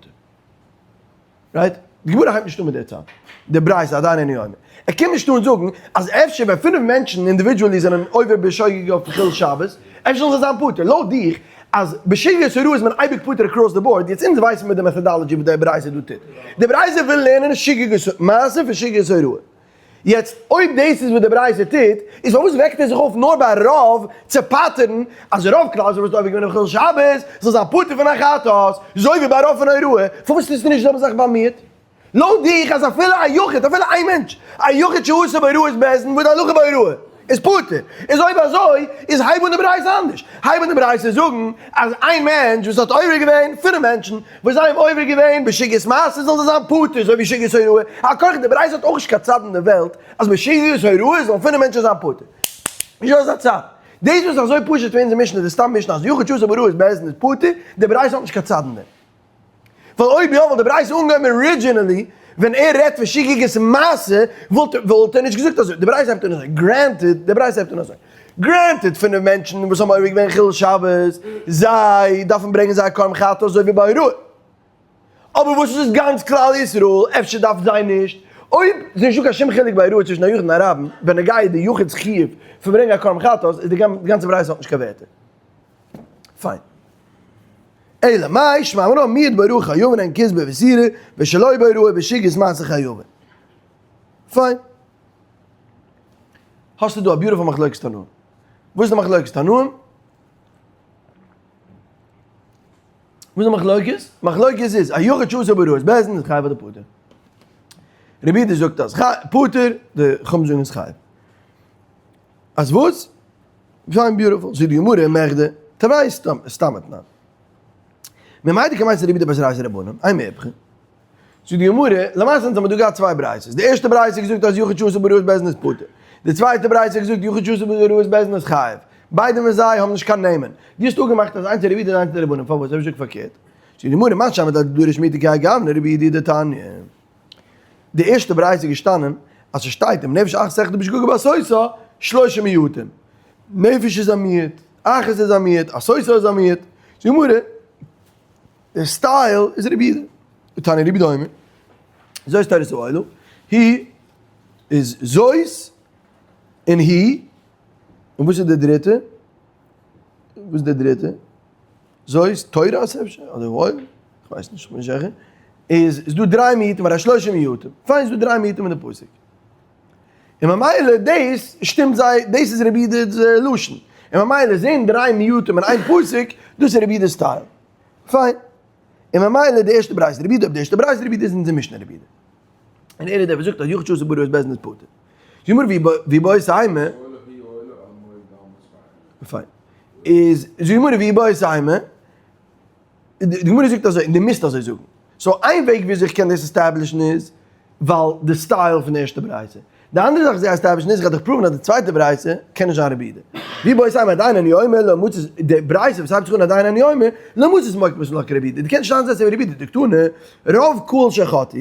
right? די גמרא הייבט נישט אן מיט די צד, די ברייתא עדיין אינו אומר. ער קומט נישט אן זאגן אז אפשר ווען פינף מענטשן individually זענען עובר בשוגג אויף חילול שבת, אפשר זאלן זיי זיין פטור. לויט דיך אז בשוגגות הוראה איז מען אייביג פטור across the board, יעצט אונז ווייסן מיר די methodology וואס די ברייתא דא טוט. די ברייתא וויל לערנען שגגות מעשה פון שגגות הוראה. יעצט אויב דאס איז וואס די ברייתא טוט, איז פארוואס וועקט ער זיך אויף נאר ביי רוב צו פטר'ן אז רוב כלל ישראל וואס האט עובר געווען אויף חילול שבת זאל זיין פטור פון א חטאת, אזוי ווי ביי רוב פון הוראה, פארוואס טוסטו נישט די זעלבע זאך ביי מיעוט? לויט דיך אז אפילו א יחיד, אפילו איין מענטש, א יחיד שעשה בהוראת בית דין וואס די הלכה בהוראה איז פטור, איז אויב אזוי איז הייב אן די ברייתא אנדערש, הייב אן די ברייתא זאגן אז איין מענטש וואס האט עובר געווען, פינף מענטשן וואס זיי האבן עובר געווען בשגגת מעשה זאלן זיי זיין פטור אזוי ווי שגגת הוראה, על כרחך די ברייתא האט אויך נישט קיין צד אין די וועלט אז בשגגת הוראה זאלן פינף מענטשן זיין פטור, נישט דא אזא צד, דאס וואס איז אזוי פשוט פון אונזער משנה די סתם משנה אז יחיד שעשה בהוראת בית דין איז פטור, די ברייתא האט נישט קיין צד אין דעם. ווייל אויב יא וואלט די ברייתא אנגעהויבן originally ווען ער רעדט פון שגגת מעשה וואלט וואלט ער נישט געזאגט אזוי, די ברייתא הייבט אן אזוי, granted, די ברייתא הייבט אן אזוי, granted פינף מענטשן וואס האבן עובר געווען חילול שבת, זיי דארפן ברענגען זייער קרבן חטאת אזוי ווי ביי הוראה. אבער וואס איז גאנץ כלל ישראל, אפשר דארף זיי נישט, אויב איז נישטא קיין שום חילוק ביי הוראה צווישן א יחיד און א רבים, בנוגע די יחיד'ס חיוב פון ברענגען א קרבן חטאת, איז די גאנצע ברייתא האט נישט קיין ווערטער. פיין. אלא מאי שמע מינה מיעוט בהוראה חייבין אין כתבו ואיסורא ושלא בהוראה בשגגת מעשה חייבין. פיין. האסטו דא א beautiful מחלוקת תנאים. וואס איז די מחלוקת תנאים? וואס איז די מחלוקת? מחלוקת איז א יחיד שעשה בהוראת בית דין איז חייב אדער פטור. רבי יהודה זאגט אז פטור, די חכמים זאגן איז חייב. אז וואס? פיין beautiful, זאגט די גמרא מכדי תרי סתמא תנן. ממאי דקא מייתי רבי יהודה בתרייתא רבנן, אימא איפכא. זאגט די גמרא, למעשה אונז האבן מיר דא געהאט צוויי ברייתות, די ערשטע ברייתא האט געזאגט אז יחיד שעשה בהוראת בית דין איז פטור, די צווייטע ברייתא האט געזאגט יחיד שעשה בהוראת בית דין איז חייב, ביידע פון זיי האבן נישט קיין נעמען, דו האסט אפגעמאכט אז איינס איז רבי יהודה און איינס איז רבנן, פארוואס? אפשר זאג פארקערט. זאגט די גמרא, מאן שמעת דדריש מיעוטא כהאי גוונא רבי יהודה דתניא. די ערשטע ברייתא איז געשטאנען אז ס'שטייט אם נפש אחת תחטא בשגגה בעשותה שלושה מיעוטים, נפש איז א מיעוט, אחת איז א מיעוט, עשותה איז א מיעוט, זאגט די גמרא, די style איז רבי יהודה, ותניא רבי יהודה אומר, זאת תורת העולה, היא איז זאת און היא, און וואס איז די דריטע? וואס איז די דריטע? זאת תורת אפשר? אדער העולה? איך ווייס נישט, איך בין נישט זיכער. איז איז דא דריי מיעוטים אדער שלושה מיעוטים. פיין איז דא דריי מיעוטים אין די פסוק. און ממילא דאס שטימט זיי, דאס איז רבי יהודה'ס לשון. און ממילא זעהן דריי מיעוטים אין איין פסוק, דאס איז רבי יהודה'ס style. פיין. און ממילא די ערשטע ברייתא רבי יהודה, אויב די ערשטע ברייתא רבי יהודה איז אונזער משנה רבי יהודה. און ער איז דער וואס זאגט אז יחיד שעשה בהוראת בית דין איז פטור. זאג מיר ואיבעית אימא. פיין. איז זאג מיר ואיבעית אימא. די גמרא זאגט אזוי, און דו מוזט אזוי זאגן. so איין וועג וויאזוי איך קען דאס establish ן איז, ווייל די style פון די ערשטע ברייתא. די אנדערע זאך זיי establish ן איז, איך גיי דיך prove ן אז די צווייטע ברייתא קען נישט זיין רבי יהודה. ואיבעית אימא עדיין אני אומר לא מצית, די ברייתא וואס הייבט זיך אן עדיין אני אומר, לא מצית מוקמת לה כרבי יהודה. דו קענסט נישט איינזעצן ווי רבי יהודה, דקתני, רוב קהל שחטאו,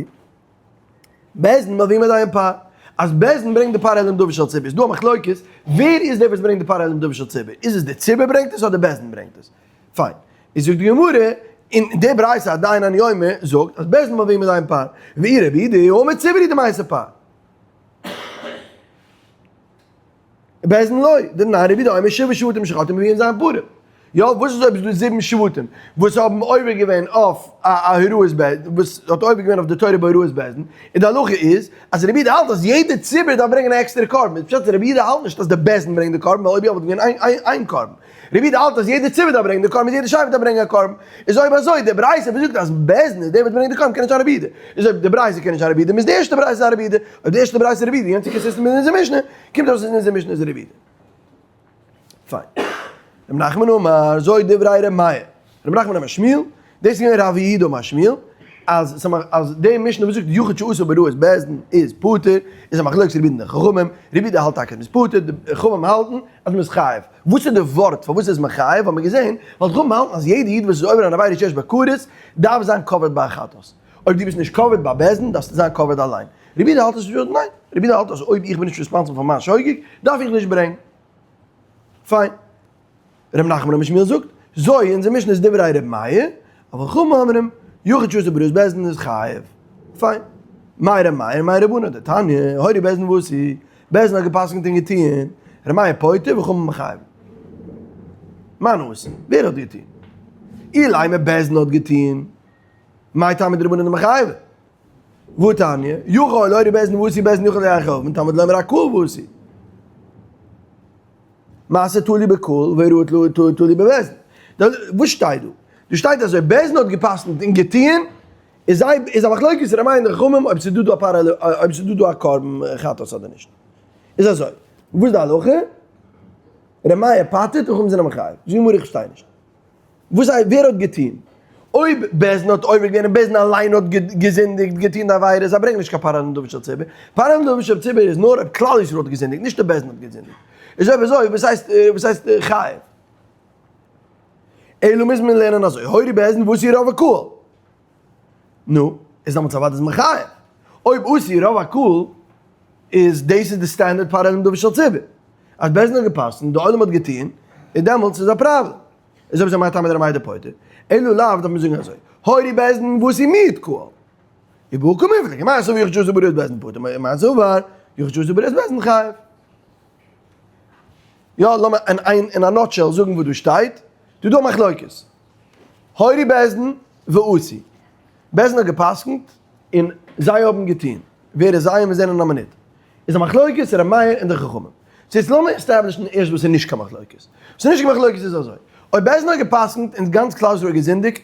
בית דין מביאים עליהם פר. אז בית דין ברענגט די פר עלם דבר של ציבור. איז דא א מחלוקת, ווער איז דער וואס ברענגט די פר עלם דבר של ציבור? איז עס די ציבור ברענגט עס אדער בית דין ברענגט עס? פיין. איז זאגט די גמרא, אין די ברייתא עדיין אני אומר זאגט אז בית דין מביאים עליהם פר. ואי רבי יהודה אומר ציבור הוא דמייתי פר. בית דין לא, דתנן רבי יהודה אומר שבעה שבטים שחטאו מביאים ז' פרים. יא, וואס איז אויב איז דא זיבן שבטים וואס האבן עובר געווען אויף א הוראת בית דין, וואס האט עובר געווען אויף די תורה בהוראת בית דין, און די הלכה איז אז רבי יהודה האלט אז יעדע ציבור דארף ברענגען א עקסטערע קרבן, איז פשט אז רבי יהודה האלט נישט אז די בית דין ברענגט די קרבן, ווייל אויב יא וואלט געווען איין קרבן. רבי יהודה האלט אז יעדע ציבור דארף ברענגען די קרבן, איז יעדע שבט דארף ברענגען א קרבן. איז אויב אזוי די ברייתא וואס זאגט אז בית דין איז דער וואס ברענגט די קרבן קען נישט זיין רבי יהודה. איז אויב די ברייתא קען נישט זיין רבי יהודה מוז די ערשטע ברייתא זיין רבי יהודה. אויב די ערשטע ברייתא איז רבי יהודה יענץ איז consistent מיט אונזער משנה, קומט אויס אז אונזער משנה איז רבי יהודה. פיין. רב נחמן אמר, זו דברי ר' מאיר. רב נחמן אמר שמואל, דאס איז געווען רב יהודה אמר שמואל, אז אז די משנה וואס זאגט יחיד שעשה בהוראת בית דין איז פטור, איז א מחלוקת רבי יהודה און די חכמים, רבי יהודה האלט טאקע אז מ'איז פטור, די חכמים האלטן אז מ'איז חייב. וואס איז די ווארט פארוואס איז מען חייב האט מען געזען, ווייל די חכמים האלטן אז יעדע איד וואס איז עובר אן עבירה שיש בה כרת, דארף זיין covered ביי א חטאת. אויב דו ביסט נישט covered ביי בית דין, דארפסטו זיין covered אליין. רבי יהודה האלט עס נישט ניין, רבי יהודה האלט אז אויב איך בין נישט responsible פאר מיין שוגג, דארף איך נישט ברענגן. פיין. ר' נחמן אמר שמואל זאגט, זוי אונזער משנה איז דברי ר' מאיר, אבל חכמים אומרים, יחיד שעשה בהוראת בית דין איז חייב. פיין. מאי ר' מאיר מאי רבנן דתניא, הורו בית דין ועשו, בית דין האט גע'פסק'נט און געטוען, ר' מאיר פוטר וחכמים מחייבין. מאן עשו? ווער האט געטון? אילימא בית דין האט געטון, מאי טעמא דרבנן דמחייבי? והתניא, יכול הורו בית דין ועשו בית דין יכול יחייבן, תלמוד לומר הקהל ועשו. מעשה תלוי בקהל והוראה תלוי בבית דין. וואס שטייט דא? דא שטייט אזוי, בית דין האט גע'פסק'נט און געטוען, איז זיי איז א מחלוקת ר' מאיר און די חכמים אויב ס'איז דא דא א פר אויב ס'איז דא דא א קרבן חטאת אדער נישט. איז אזוי, וואס איז די הלכה? ר' מאיר פטר'ט און חכמים זענען מחייב. זאגט די גמרא איך פארשטיי נישט. וואס זיי ווער האט געטון? אויב בית דין האט עובר געווען און בית דין אליין האט געזינדיגט, געטון די עבירה, זיי ברענגען נישט קיין פר הנדבה של ציבור. פר הנדבה של ציבור איז נאר אויב כלל ישראל האט געזינדיגט, נישט אויב בית דין האט געזינדיגט. איז אויב אזוי וואס הייסט וואס הייסט חייב? אלא מוז מען לערנען אזוי, הורו בית דין ועשו רוב הקהל. נו, איז דעמאלטס אוודאי איז מען חייב. אויב עשו רוב הקהל, איז דאס איז די סטענדערט פר הנדבה של ציבור. אז בית דין האט געפסקנט און די עולם האט געטון, איז דעמאלטס איז א פראבלעם. איז אויב אזוי מאי טעמא דר' מאיר דפוטר? אלא לאו דארף מען זאגן אזוי, הורו בית דין ועשו מיעוט קהל. ובהא קמיפלגי, מר סבר יחיד שעשה בהוראת בית דין פטור, ומר סבר יחיד שעשה בהוראת בית דין חייב. יא, לאמיר אין איין אין א nutshell זאגן וואס דא שטייט, דא איז דא א מחלוקת. הורו בית דין ועשו. בית דין האט גע'פסק'נט און זיי האבן געטון. ווער איז זיי און מיר זעען אין א מינוט. איז א מחלוקת ר' מאיר און די חכמים. so יעצט לאמיר establish ן ערשט וואס איז נישט קיין מחלוקת. וואס איז נישט קיין מחלוקת איז אזוי. אויב בית דין האט גע'פסק'נט און גאנץ כלל ישראל האט געזינדיגט,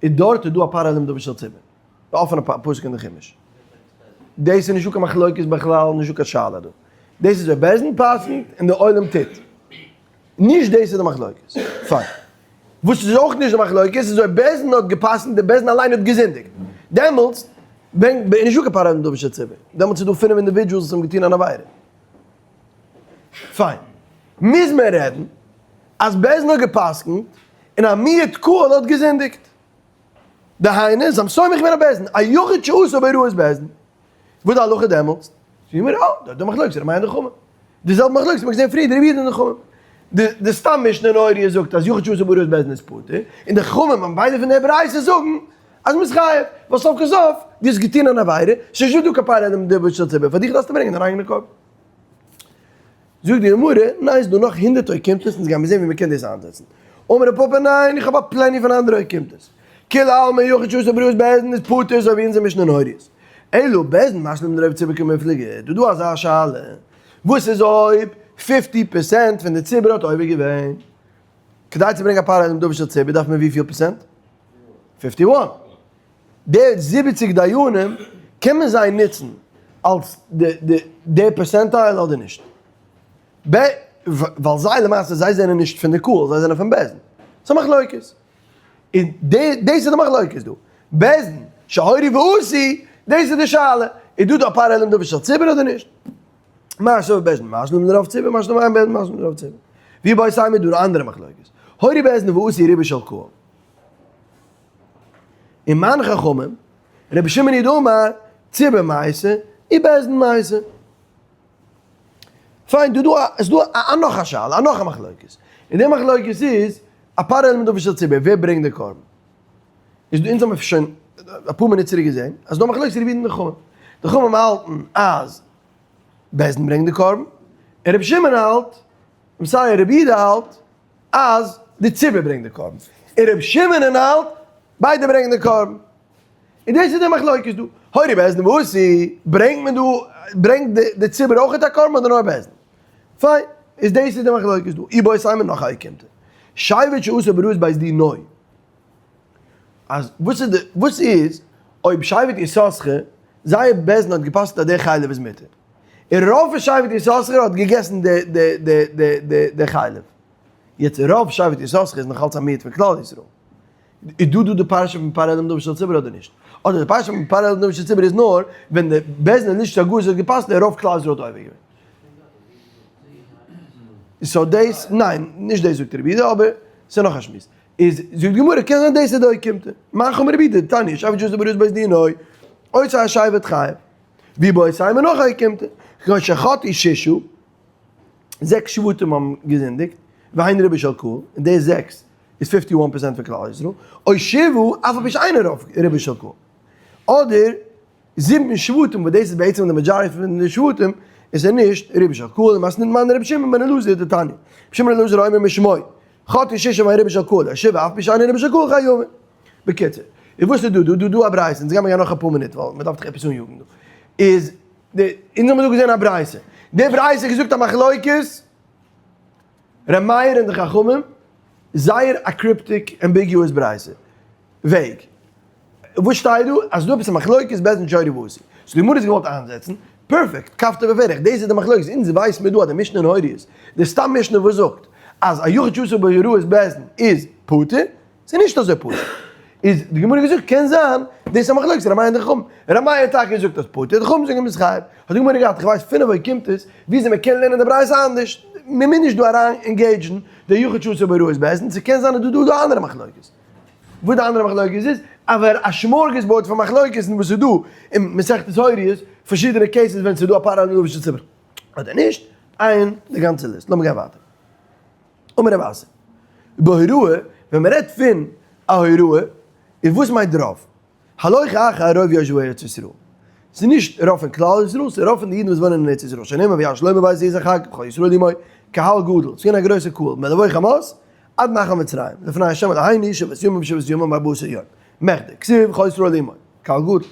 איז דארט איז דא א פר העלם דבר של ציבור. די אפענע פסוק אין די חומש. דאס איז נישטא קיין מחלוקת בכלל, נישטא קיין שאלה דא. דאס איז אויב בית דין פסק'נט און די עולם טוט. נישט דאס איז די מחלוקת. פיין. וואס איז אויך נישט די מחלוקת איז אויב בית דין האט געפסקנט און בית דין אליין האט געזינדיגט. דעמאלטס ברענגט איז נישטא קיין פר העלם דבר של ציבור. דעמאלטס איז דא פינף individuals וואס האבן געטון אן עבירה. פיין. מוז מען רעדן אז בית דין האט געפסקנט און א מיעוט קהל האט געזינדיגט. דהיינו, זיי האבן סומך געווען אויף בית דין, א יחיד שעשה בהוראת בית דין. וואס די הלכה דעמאלטס? זאגט מיר, אה, דארט די מחלוקת, ר' מאיר און די חכמים. די זעלבע מחלוקת האט מען געזען פריער, די רבי יהודה און די חכמים. די די סתם משנה אין הוריות זאגט אז יחיד שעשה בהוראת בית דין איז פטור, און די חכמים האבן ביידע פון די ברייתא זאגן אז מ'איז חייב, ווייל סוף כל סוף, דו האסט געטון אן עבירה, ס'איז נישטא דא קיין פר העלם דבר של ציבור, פאר דיך דארפסטו ברענגען דיין אייגענע קרבן. זאגט די גמרא, ניין ס'דא נאך הונדערט אוקימתות אונז גיימיר זען ווי מ'קען דאס איינזעצן. אמר רב פפא ניין איך האב א plenty פון אנדערע אוקימתות. כולי עלמא יחיד שעשה בהוראת בית דין איז פטור אזוי ווי אונזער משנה אין הוריות. אלא בית דין משלים לרוב ציבור קמיפלגי, דא דא אזא שאלה, וואס איז אויב fifty percent פון די ציבור האט עובר געווען? כדי צו ברענגען א פר העלם דבר של ציבור דארף מען וויפיל percent? fifty one. די 70 דיינים קען מען זיי נוצן אלס די percentile אדער נישט? ב ווייל זיי למעשה זיי זענען נישט פון די קהל זיי זענען פון בית דין. ס'איז א מחלוקת. און די דאס איז די מחלוקת דא. בית דין שהורו ועשו דאס איז די שאלה. איז דא דא א פר העלם דבר של ציבור אדער נישט? מר סבר בית דין משלים לרוב ציבור מר סבר אין בית דין משלים לרוב ציבור. ואיבעית אימא דא אן אנדערע מחלוקת. הורו בית דין ועשו רובו של קהל. און מאן חכמים, רבי שמעון היא דאמר, ציבור מייתי, ובית דין מייתי. פיין, דא דא איז דא א נאך א שאלה, א נאך א מחלוקת. און די מחלוקת איז, א פר העלם דבר של ציבור, ווער ברענגט די קרבן? איז דא, אונז האמיר שוין אפאר מינוט צוריק געזען, אז דא מחלוקת רבי יהודה און די חכמים. די חכמים האלטן אז בית דין ברענגט די קרבן, און רבי שמעון האלט, און סיי רבי יהודה האלט, אז די ציבור ברענגט די קרבן, און ר' שמעונ'ען האלט ביידע ברענגען די קרבן, און דאס איז די מחלוקת דא, הורו בית דין ועשו, ברענגט מען דא, ברענגט די ציבור אויכעט א קרבן אדער נאר בית דין? פיין, איז דאס איז די מחלוקת דא, איבעית אימא נאך א אוקימתא, שבט שעשה בהוראת בית דינו, אז וואס איז די, וואס איז אויב שבט יששכר, זייער בית דין האט גע'פסק'נט אז דער חלב איז מותר, און רוב פון שבט יששכר האט געגעסן די די די די די די חלב. יעצט רוב שבט יששכר איז נאכאלץ א מיעוט פון כלל ישראל. איז דא דא די פרשה פון פר העלם דבר של ציבור אדער נישט? אדער די פרשה פון פר העלם דבר של ציבור איז נאר ווען די בית דין לשכת הגזית האט גע'פסק'נט און רוב כלל ישראל האט עובר געווען. so דאס, ניין, נישט דאס זאגט רבי יהודה אבער ס'איז נאך א שמועס. איז זאגט די גמרא קען זיין דאס איז די אוקימתא. מאן חמר רבי יהודה דתניא שבט שעשה בהוראת בית דינו אותו השבט חייב. ואיבעית אימא נאך א אוקימתא, כגון שחטאו ששה, זעקס שבטים האבן געזינדיגט, והן רובו של קהל, און די זעקס איז fifty one percent פון כלל ישראל, או שבעה אף על פי שאינו רובו של קהל, אדער. זיבן שבטים וואס דאס איז בעצם די majority פון די שבטים, איז ער נישט רובו של קהל, און מתניתין מני רבי שמעון בן אלעזר דתניא, רבי שמעון בן אלעזר אומר משמו, חטאו ששה ואין רובו של קהל, ושבעה אף על פי שאין רובו של קהל חייבין. בקיצור, איז וואס איז דא דא? דא דא א ברייתא, אונז גיימיר גיין נאך אפאר מינוט ווייל מען דארף דאך עפעס אניאגן דא. איז די, אונז האמיר דא געזען א ברייתא, די ברייתא האט געזאגט א מחלוקת ר' מאיר און די חכמים, זייער א cryptic ambiguous ברייתא. וועג. וואס שטייט דא? אז דא עפעס א מחלוקת בית דין שורו ועשו. so די גמרא האט געוואלט איינזעצן, perfect, כפתור ופרח, דאס איז די מחלוקת, אונז ווייסן מיר דא אז די משנה אין הוריות, די סתם משנה וואס זאגט אז א יחיד שעשה בהוראת בית דין איז פטור, ס'איז נישט אזוי פשוט. איז די גמרא געזאגט קען זיין דאס איז א מחלוקת ר' מאיר און די חכמים. ר' מאיר האט טאקע געזאגט אז פטור, די חכמים זאגן מ'איז חייב. האט די גמרא געהאט, איך ווייס פון וואו קומט עס, וויאזוי מ'קען לערנען די ברייתא אנדערש. מ'מוז נישט דא אריין engage ן די יחיד שעשה בהוראת בית דין, ס'קען זיין אז דא דא אנדערע מחלוקת. וואס די אנדערע מחלוקת איז, אבער א smorgasbord פון מחלוקת'ן וואס איז דא אין מסכת הוריות, פארשידענע cases ווען ס'איז דא א פר עליה של ציבור אדער נישט, עיין די גאנצע list. לאמיר גיין ווייטער. אמר רב אסי, בהוראה, ווען מ'רעדט פון א הוראה, איז וואס מיינט רוב? הלוך אחר רוב יושבי ארץ ישראל. ס'איז נישט רוב פון כלל ישראל, ס'איז רוב פון די אידן וואס וואוינען אין ארץ ישראל. שנאמר ויען שלמה בית יז החג וכל ישראל עמו, קהל גדול. ס'איז געווען א גרויסע קהל, מלבוא חמת עד נחל מצרים, לפני ה' אלהינו שבעת ימים ושבעת ימים ארבעה עשר יום. מכדי, כתיב וכל ישראל עמו, קהל גדול.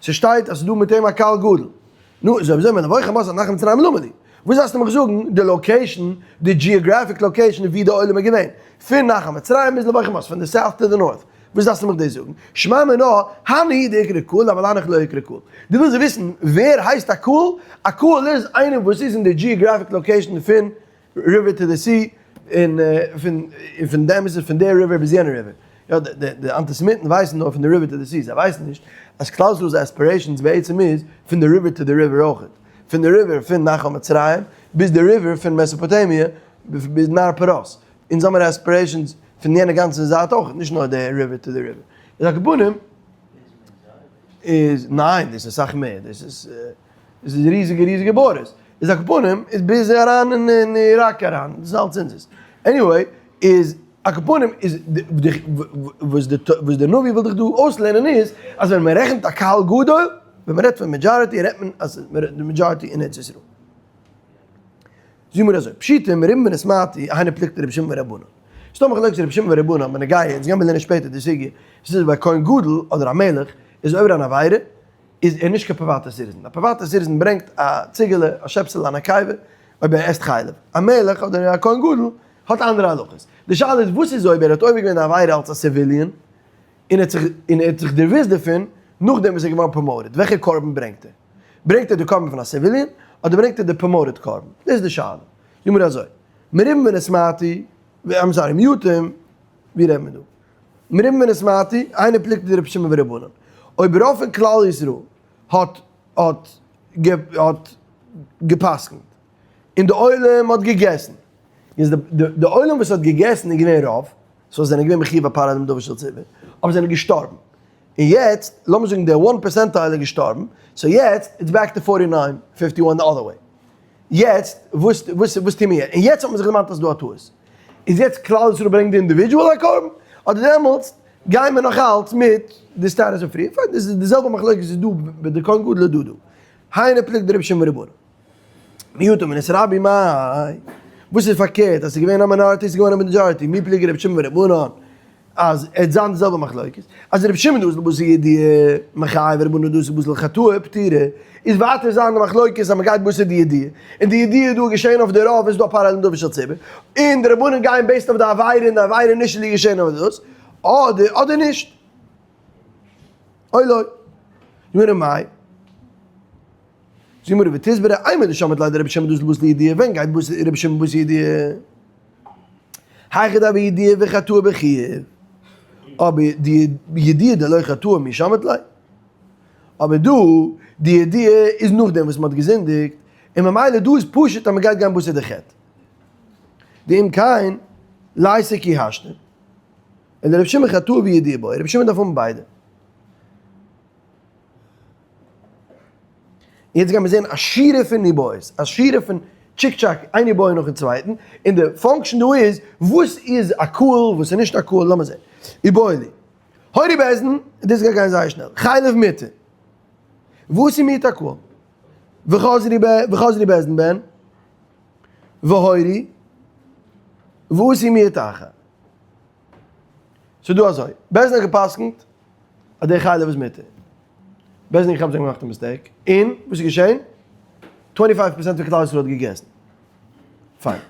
ס'שטייט אז ס'איז דא מיט אים א קהל גדול. נו, איז אויב אזוי מלבוא חמת עד נחל מצרים למה לי? וואס דארפסטו מיך זאגן די location, די geographic location ווי די עולם איז געווען? פון נחל מצרים ביז לבוא חמת, פון די south to די north. וואס דארפסטו מיך דאס זאגן? שמע מינה, הני דאיקרי קהל, אבל הנך לא איקרי קהל. דו ווילסט וויסן ווער הייסט א קהל? א קהל איז איינער וואס איז אין די geographic location פון river to the sea, און פון דעם איז עס פון די river ביז יענע river. יא, די אנטיסעמיטן ווייסן נאר פון די river to the sea, זיי ווייסן נישט אז כלל ישראל'ס aspirations בעצם איז פון די river to the river אויכעט. פון די river פון נחל מצרים ביז די river פון מעסאפאטעמיע ביז נהר פרת. אונז האמיר aspirations פון יענע גאנצע זייט אויך, נישט נאר די river to the river. איז על כל פנים איז ניין דאס איז אסאך מער, דאס איז דאס איז ריזיגע ריזיגע borders. איז על כל פנים איז ביז אריין אין איראק אריין, דאס איז אלץ אונזערס. anyway איז על כל פנים איז וואס די נביא וויל דיך דא אויסלערנען איז אז ווען מען רעכנט א קהל גדול, ווען מען רעדט פון majority רעדט מען אז די majority אין ארץ ישראל. זאג מיר אזוי, פשיטא מרובים ונתמעטו, היינו פלוגתא רבי שמעון ורבנן. ס'דא מחלוקת רבי שמעון ורבנן בנוגע, אונז גיימיר לערנען שפעטער די סוגיא, ס'איז ביי כהן גדול אדער א מלך איז עובר אן עבירה, איז ער נישט קיין פריוואטע citizen. א פריוואטע citizen ברענגט א ציגעלע, א שעפסעלע, א נקבה, אויב ער עסט חלב. א מלך אדער א כהן גדול האט אנדערע הלכות. די שאלה איז וואס איז אויב ער האט עובר געווען די עבירה אלס א civilian, און ער האט זיך דערוואוסט דערפון נאכדעם וואס ער איז געווארן promoted, וועלכע קרבן ברענגט ער? ברענגט ער די קרבן פון א civilian אדער ברענגט ער די promoted קרבן? דאס איז די שאלה. זאג מיר אזוי, מרובים ונתמעטו, I'm sorry, מיעוטים, ווי רעדט מען דא? מרובים ונתמעטו, היינו פלוגתא דרבי שמעון ורבנן. אויב רוב פון כלל ישראל האט האט האט גע'פסק'נט און די עולם האט געגעסן, איז די די עולם וואס האט געגעסן איז געווען רוב, so זענען געווען מחיוב א פר אדום דבר של ציבור, אבער זענען געשטארבן. און יעצט, לאמיר זאגן דער one percentile איז געשטארבן, so יעצט it's back to forty nine fifty one the other way. יעצט וואס וואס וואס טוהן מיר יעצט? און יעצט האט מען זיך דערמאנט אז ס'דא א טעות. איז יעצט כלל ישראל ברענגט די individual א קרבן? אדער דעמאלטס גייען מיר נאך אלץ מיט די status פון פריער? פיין, דאס איז די זעלבע מחלוקת איז דא ביי די כהן גדול דא דא. היינו פלוגתא דרבי שמעון ורבנן. מיעוטים ונתרבו מאי. וואס איז פארקערט אז ס'איז געווען א minority איז געווארן א majority, מי פליגי רבי שמעון ורבנן אז עס זיין די זעלבע מחלוקת, אז רבי שמעון דאס לבשר ידיעה מחייב ורבנן דאס לבשר חטאה פטירה, איז ווייטער זיין די מחלוקת אז מ'גייט בתר די ידיעה, און די ידיעה איז דא געשען אויף די רוב איז דא א פר אדום דבר של ציבור, און די רבנן גייען based אויף די עבירה און די עבירה איז נישט געשען אויף דאס, אדער אדער נישט. אוי לא. גמרא מאי. זאגט גמרא ותסברא אימר דשמעת ליה דרבי שמעון דאס לבשר ידיעה, ווען גייט רבי שמעון בתר ידיעה? היכא דהוה ידיעה וחטאה בחיוב, אבער די ידיעה דלא חטאה מי שמעת ליה. אבער דא די ידיעה איז נאכדעם וואס מען האט געזינדיגט, און ממילא דא איז פשוט אז מען גייט גיין בתר די חטא. דאם כן ליתי כי השתא. אלא רבי שמעון חטאה וידיעה בעי, רבי שמעון דארף האבן ביידע. יעצט גיימיר זען א שורה פון איבעיות, א שורה פון צ'יק צ'אק, איין איבעיא נאכן צווייטן, און די function דא איז, וואס איז א קהל, וואס איז נישט א קהל, לאמיר זען. איבעיא להו. הורו בית דין, דאס גייט גיין זייער שנעל. חלב מותר. וואס איז מיעוט הקהל? וחזרו בית דין בהן והורו ועשו מיעוט אחר. ס'איז דא אזוי, בית דין האט גע'פסק'נט אז די חלב איז מותר. בית דין געכאפט זיי האבן געמאכט א mistake, און וואס איז געשען? 25 פראצענט פון כלל ישראל האט געגעסן. פיין.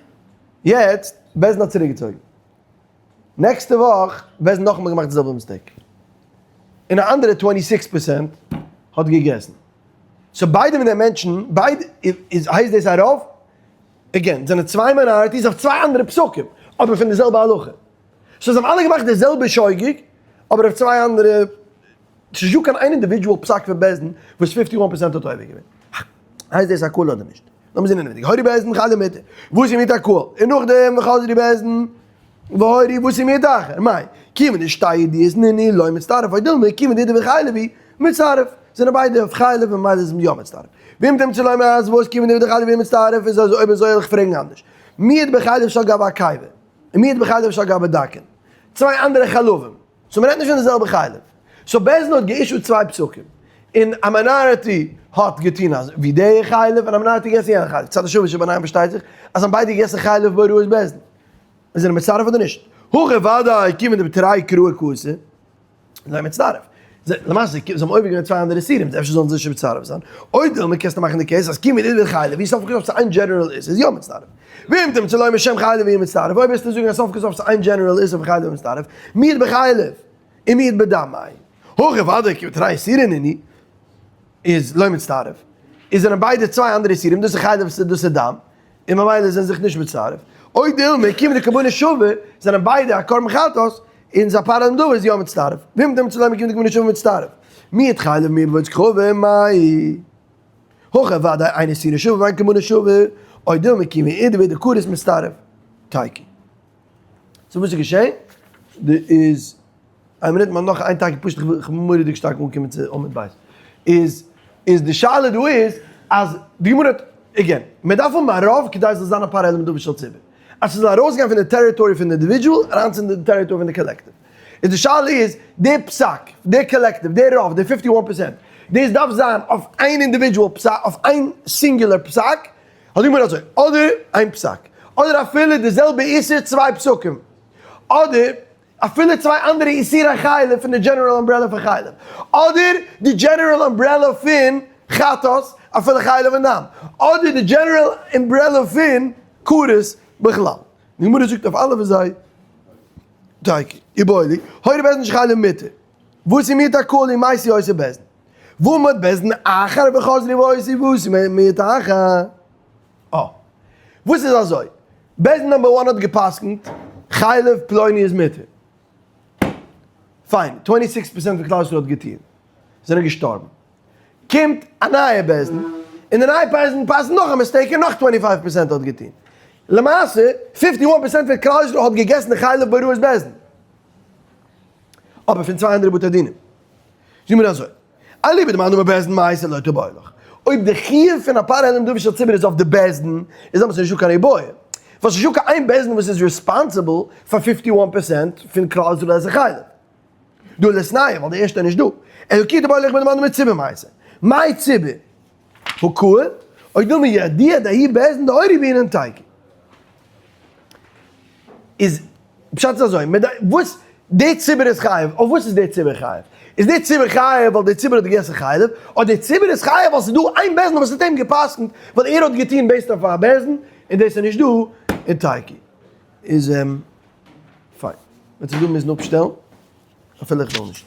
יעצט, בית דין האט צוריקגעצויגן. נעקסטע וואך, בית דין נאכאמאל געמאכט די זעלבע mistake. און א אנדערע 26 פראצענט האט געגעסן. so ביידע מיט די מענטשן, ביידע, איז הייסט דאס א רוב? again, זענען צוויי minorities אויף צוויי אנדערע פסקים, אבער פון די זעלבע הלכה. so זיי האבן אלע געמאכט די זעלבע שוגג, אבער אויף צוויי אנדערע, ס'איז נישטא קיין איין individual פסק פון בית דין וואס 51 פראצענט האט עובר געווען. הייסט דאס א קהל אדער נישט? לאמיר זען אינעווייניג. הורו בית דין חלב מותר, וואס איז מיט א קהל? און נאכדעם וחזרו בית דין והורו וואס איז מיט אחר? מאי, כיוון דשתי ידיעות נינהו לא מצטרף או דילמא כיוון דאידהו בחלב הוא מצטרף. זענען ביידע אויף חלב און ממילא איז יא מצטרף. ואם תמצא לומר אז וואס כיוון דאידהו בחלב הוא מצטרף איז אזוי אויב אזוי וועל איך פרעגן אנדערש. מיעוט בחלב שעל גבי עקיבה און מיעוט בחלב שעל גבי דקין. צוויי אנדערע חלבים. so מ'רעדט נישט פון די זעלבע חלב. so בית דין האט גע issue ט צוויי פסקים. און א minority האט געטון אזוי ווי די חלב און א minority געגעסן יענע חלב. צד השווה שביניהם פארשטייט זיך אז זיי האבן ביידע געגעסן חלב בהוראת בית דין. זיי זענען מצטרף אדער נישט? הכא ודאי כיון דבתרי קראי קאתו. זיי מצטרף. למעשה זיי האבן עובר געווען צוויי אנדערע איסורים, אפשר זאלן זיי נישט מצטרף זיין. אויב וויל מען קענסטו מאכן די case אז כיון דאידהו בחלב הוא סוף כל סוף ס'איז איין general איסור איז יא מצטרף. ואם תמצא לומר שם חלב הוא מצטרף, אויב וועסטו זאגן אז סוף כל סוף ס'איז איין general איסור פון חלב הוא מצטרף, מיעוט בחלב און מיעוט בדם מאי. הכא ודאי כיון דתרי איסורא נינהו איז לא מצטרף. איז זענען ביידע צוויי אנדערע איסורים, דאס איז חלב דאס איז דם. און ממילא זענען זיך נישט מצטרף. או דילמא, כיון דקרבנות שוה, זענען ביידע א קרבן חטאת, און זיי פאר דא איז יא מצטרף. ואם תמצא לומר כיון דקרבנות שוה מצטרף. מיעוט חלב מיעוט בעבודת כוכבים מאי. הכא ודאי אין איסורא שוה ואין קרבנות שוה. או דילמא כיון דאידהו ואידהו כרת מצטרף. תיקו. so וואס איז געשען? די איז. איין מינוט, מ'האט נאך איין תיקו פשוט איך וויל מורא'דיג שטארק אנקומען צו עמוד ב'. איז איז די שאלה דא איז אז די גמרא האט again, מען דארף האבן א רוב כדי ס'זאל זיין א פר העלם דבר של ציבור. אז ס'זאל ארויסגיין פון די territory פון די individual אריין צו די territory פון די collective. איז די שאלה איז, די פסק, די collective, די רוב, די 51 פראצענט, דאס דארף זיין אויף איין individual פסק, אויף איין singular פסק, האט די גמרא אזוי, אדער איין פסק, אדער אפילו די זעלבע איסור צוויי פסקים, אדער אפילו צוויי אנדערע איסורי חלב פון די general umbrella פון חלב, אדער די general umbrella פון חטאת אפילו חלב און דם, אדער די general umbrella פון כרת בכלל. די גמרא זאגט אויף אלע פון זיי תיקו. איבעיא להו, הורו בית דין שחלב מותר. וואס איז מיעוט הקהל ומתו אותו בית דין? ועמד בית דין אחר וחזרו ועשו ועשו מיעוט אחר. אה. וואס איז אזוי? בית דין number one האט גע'פסק'נט חלב פלוני איז מותר. פיין, 26 פראצענט פון כלל ישראל האט געטון. זענען געשטארבן. קומט א נייע בית דין, און די נייע בית דין פסק'נט נאך א mistake און נאך 25 פראצענט האט געטון. למעשה, 51 פראצענט פון כלל ישראל האט געגעסן די חלב בהוראת בית דין. אבער פון צוויי אנדערע בתי דינים. זאג מיר אזוי. אליבא דמאן דאמר בית דין מייתי לא תיבעי לך. אויב די חיוב פון א פר העלם דבר של ציבור איז אויף די בית דין, איז דאמאלס נישטא קיין איבעיא. ווייל ס'נישטא קיין איין בית דין וואס איז responsible פאר 51 פראצענט פון כלל ישראל עסן חלב. דא ליתנהו, ווייל די ערשטע איז נישט דא. אלא כי תיבעי לך מדמאן דאמר ציבור מייתי. מאי ציבור? הקהל? או דילמא ידיע דההוא בית דין דאורי בעינן תיקו. איז פשט איז אזוי, מיט די וואס די ציבור איז חייב, אויף וואס איז די ציבור חייב? איז די ציבור חייב ווייל די ציבור האט געגעסן חלב, אדער די ציבור איז חייב ווייל ס'איז דא איין בית דין וואס האט אים גע'פסק'נט ווייל ער האט געטון based אויף א בית דין, און דאס איז נישט דא אין תיקו. איז פיין. מ'וועט זיך דא מוזן אפשטעלן, אפילו איך וויל נישט.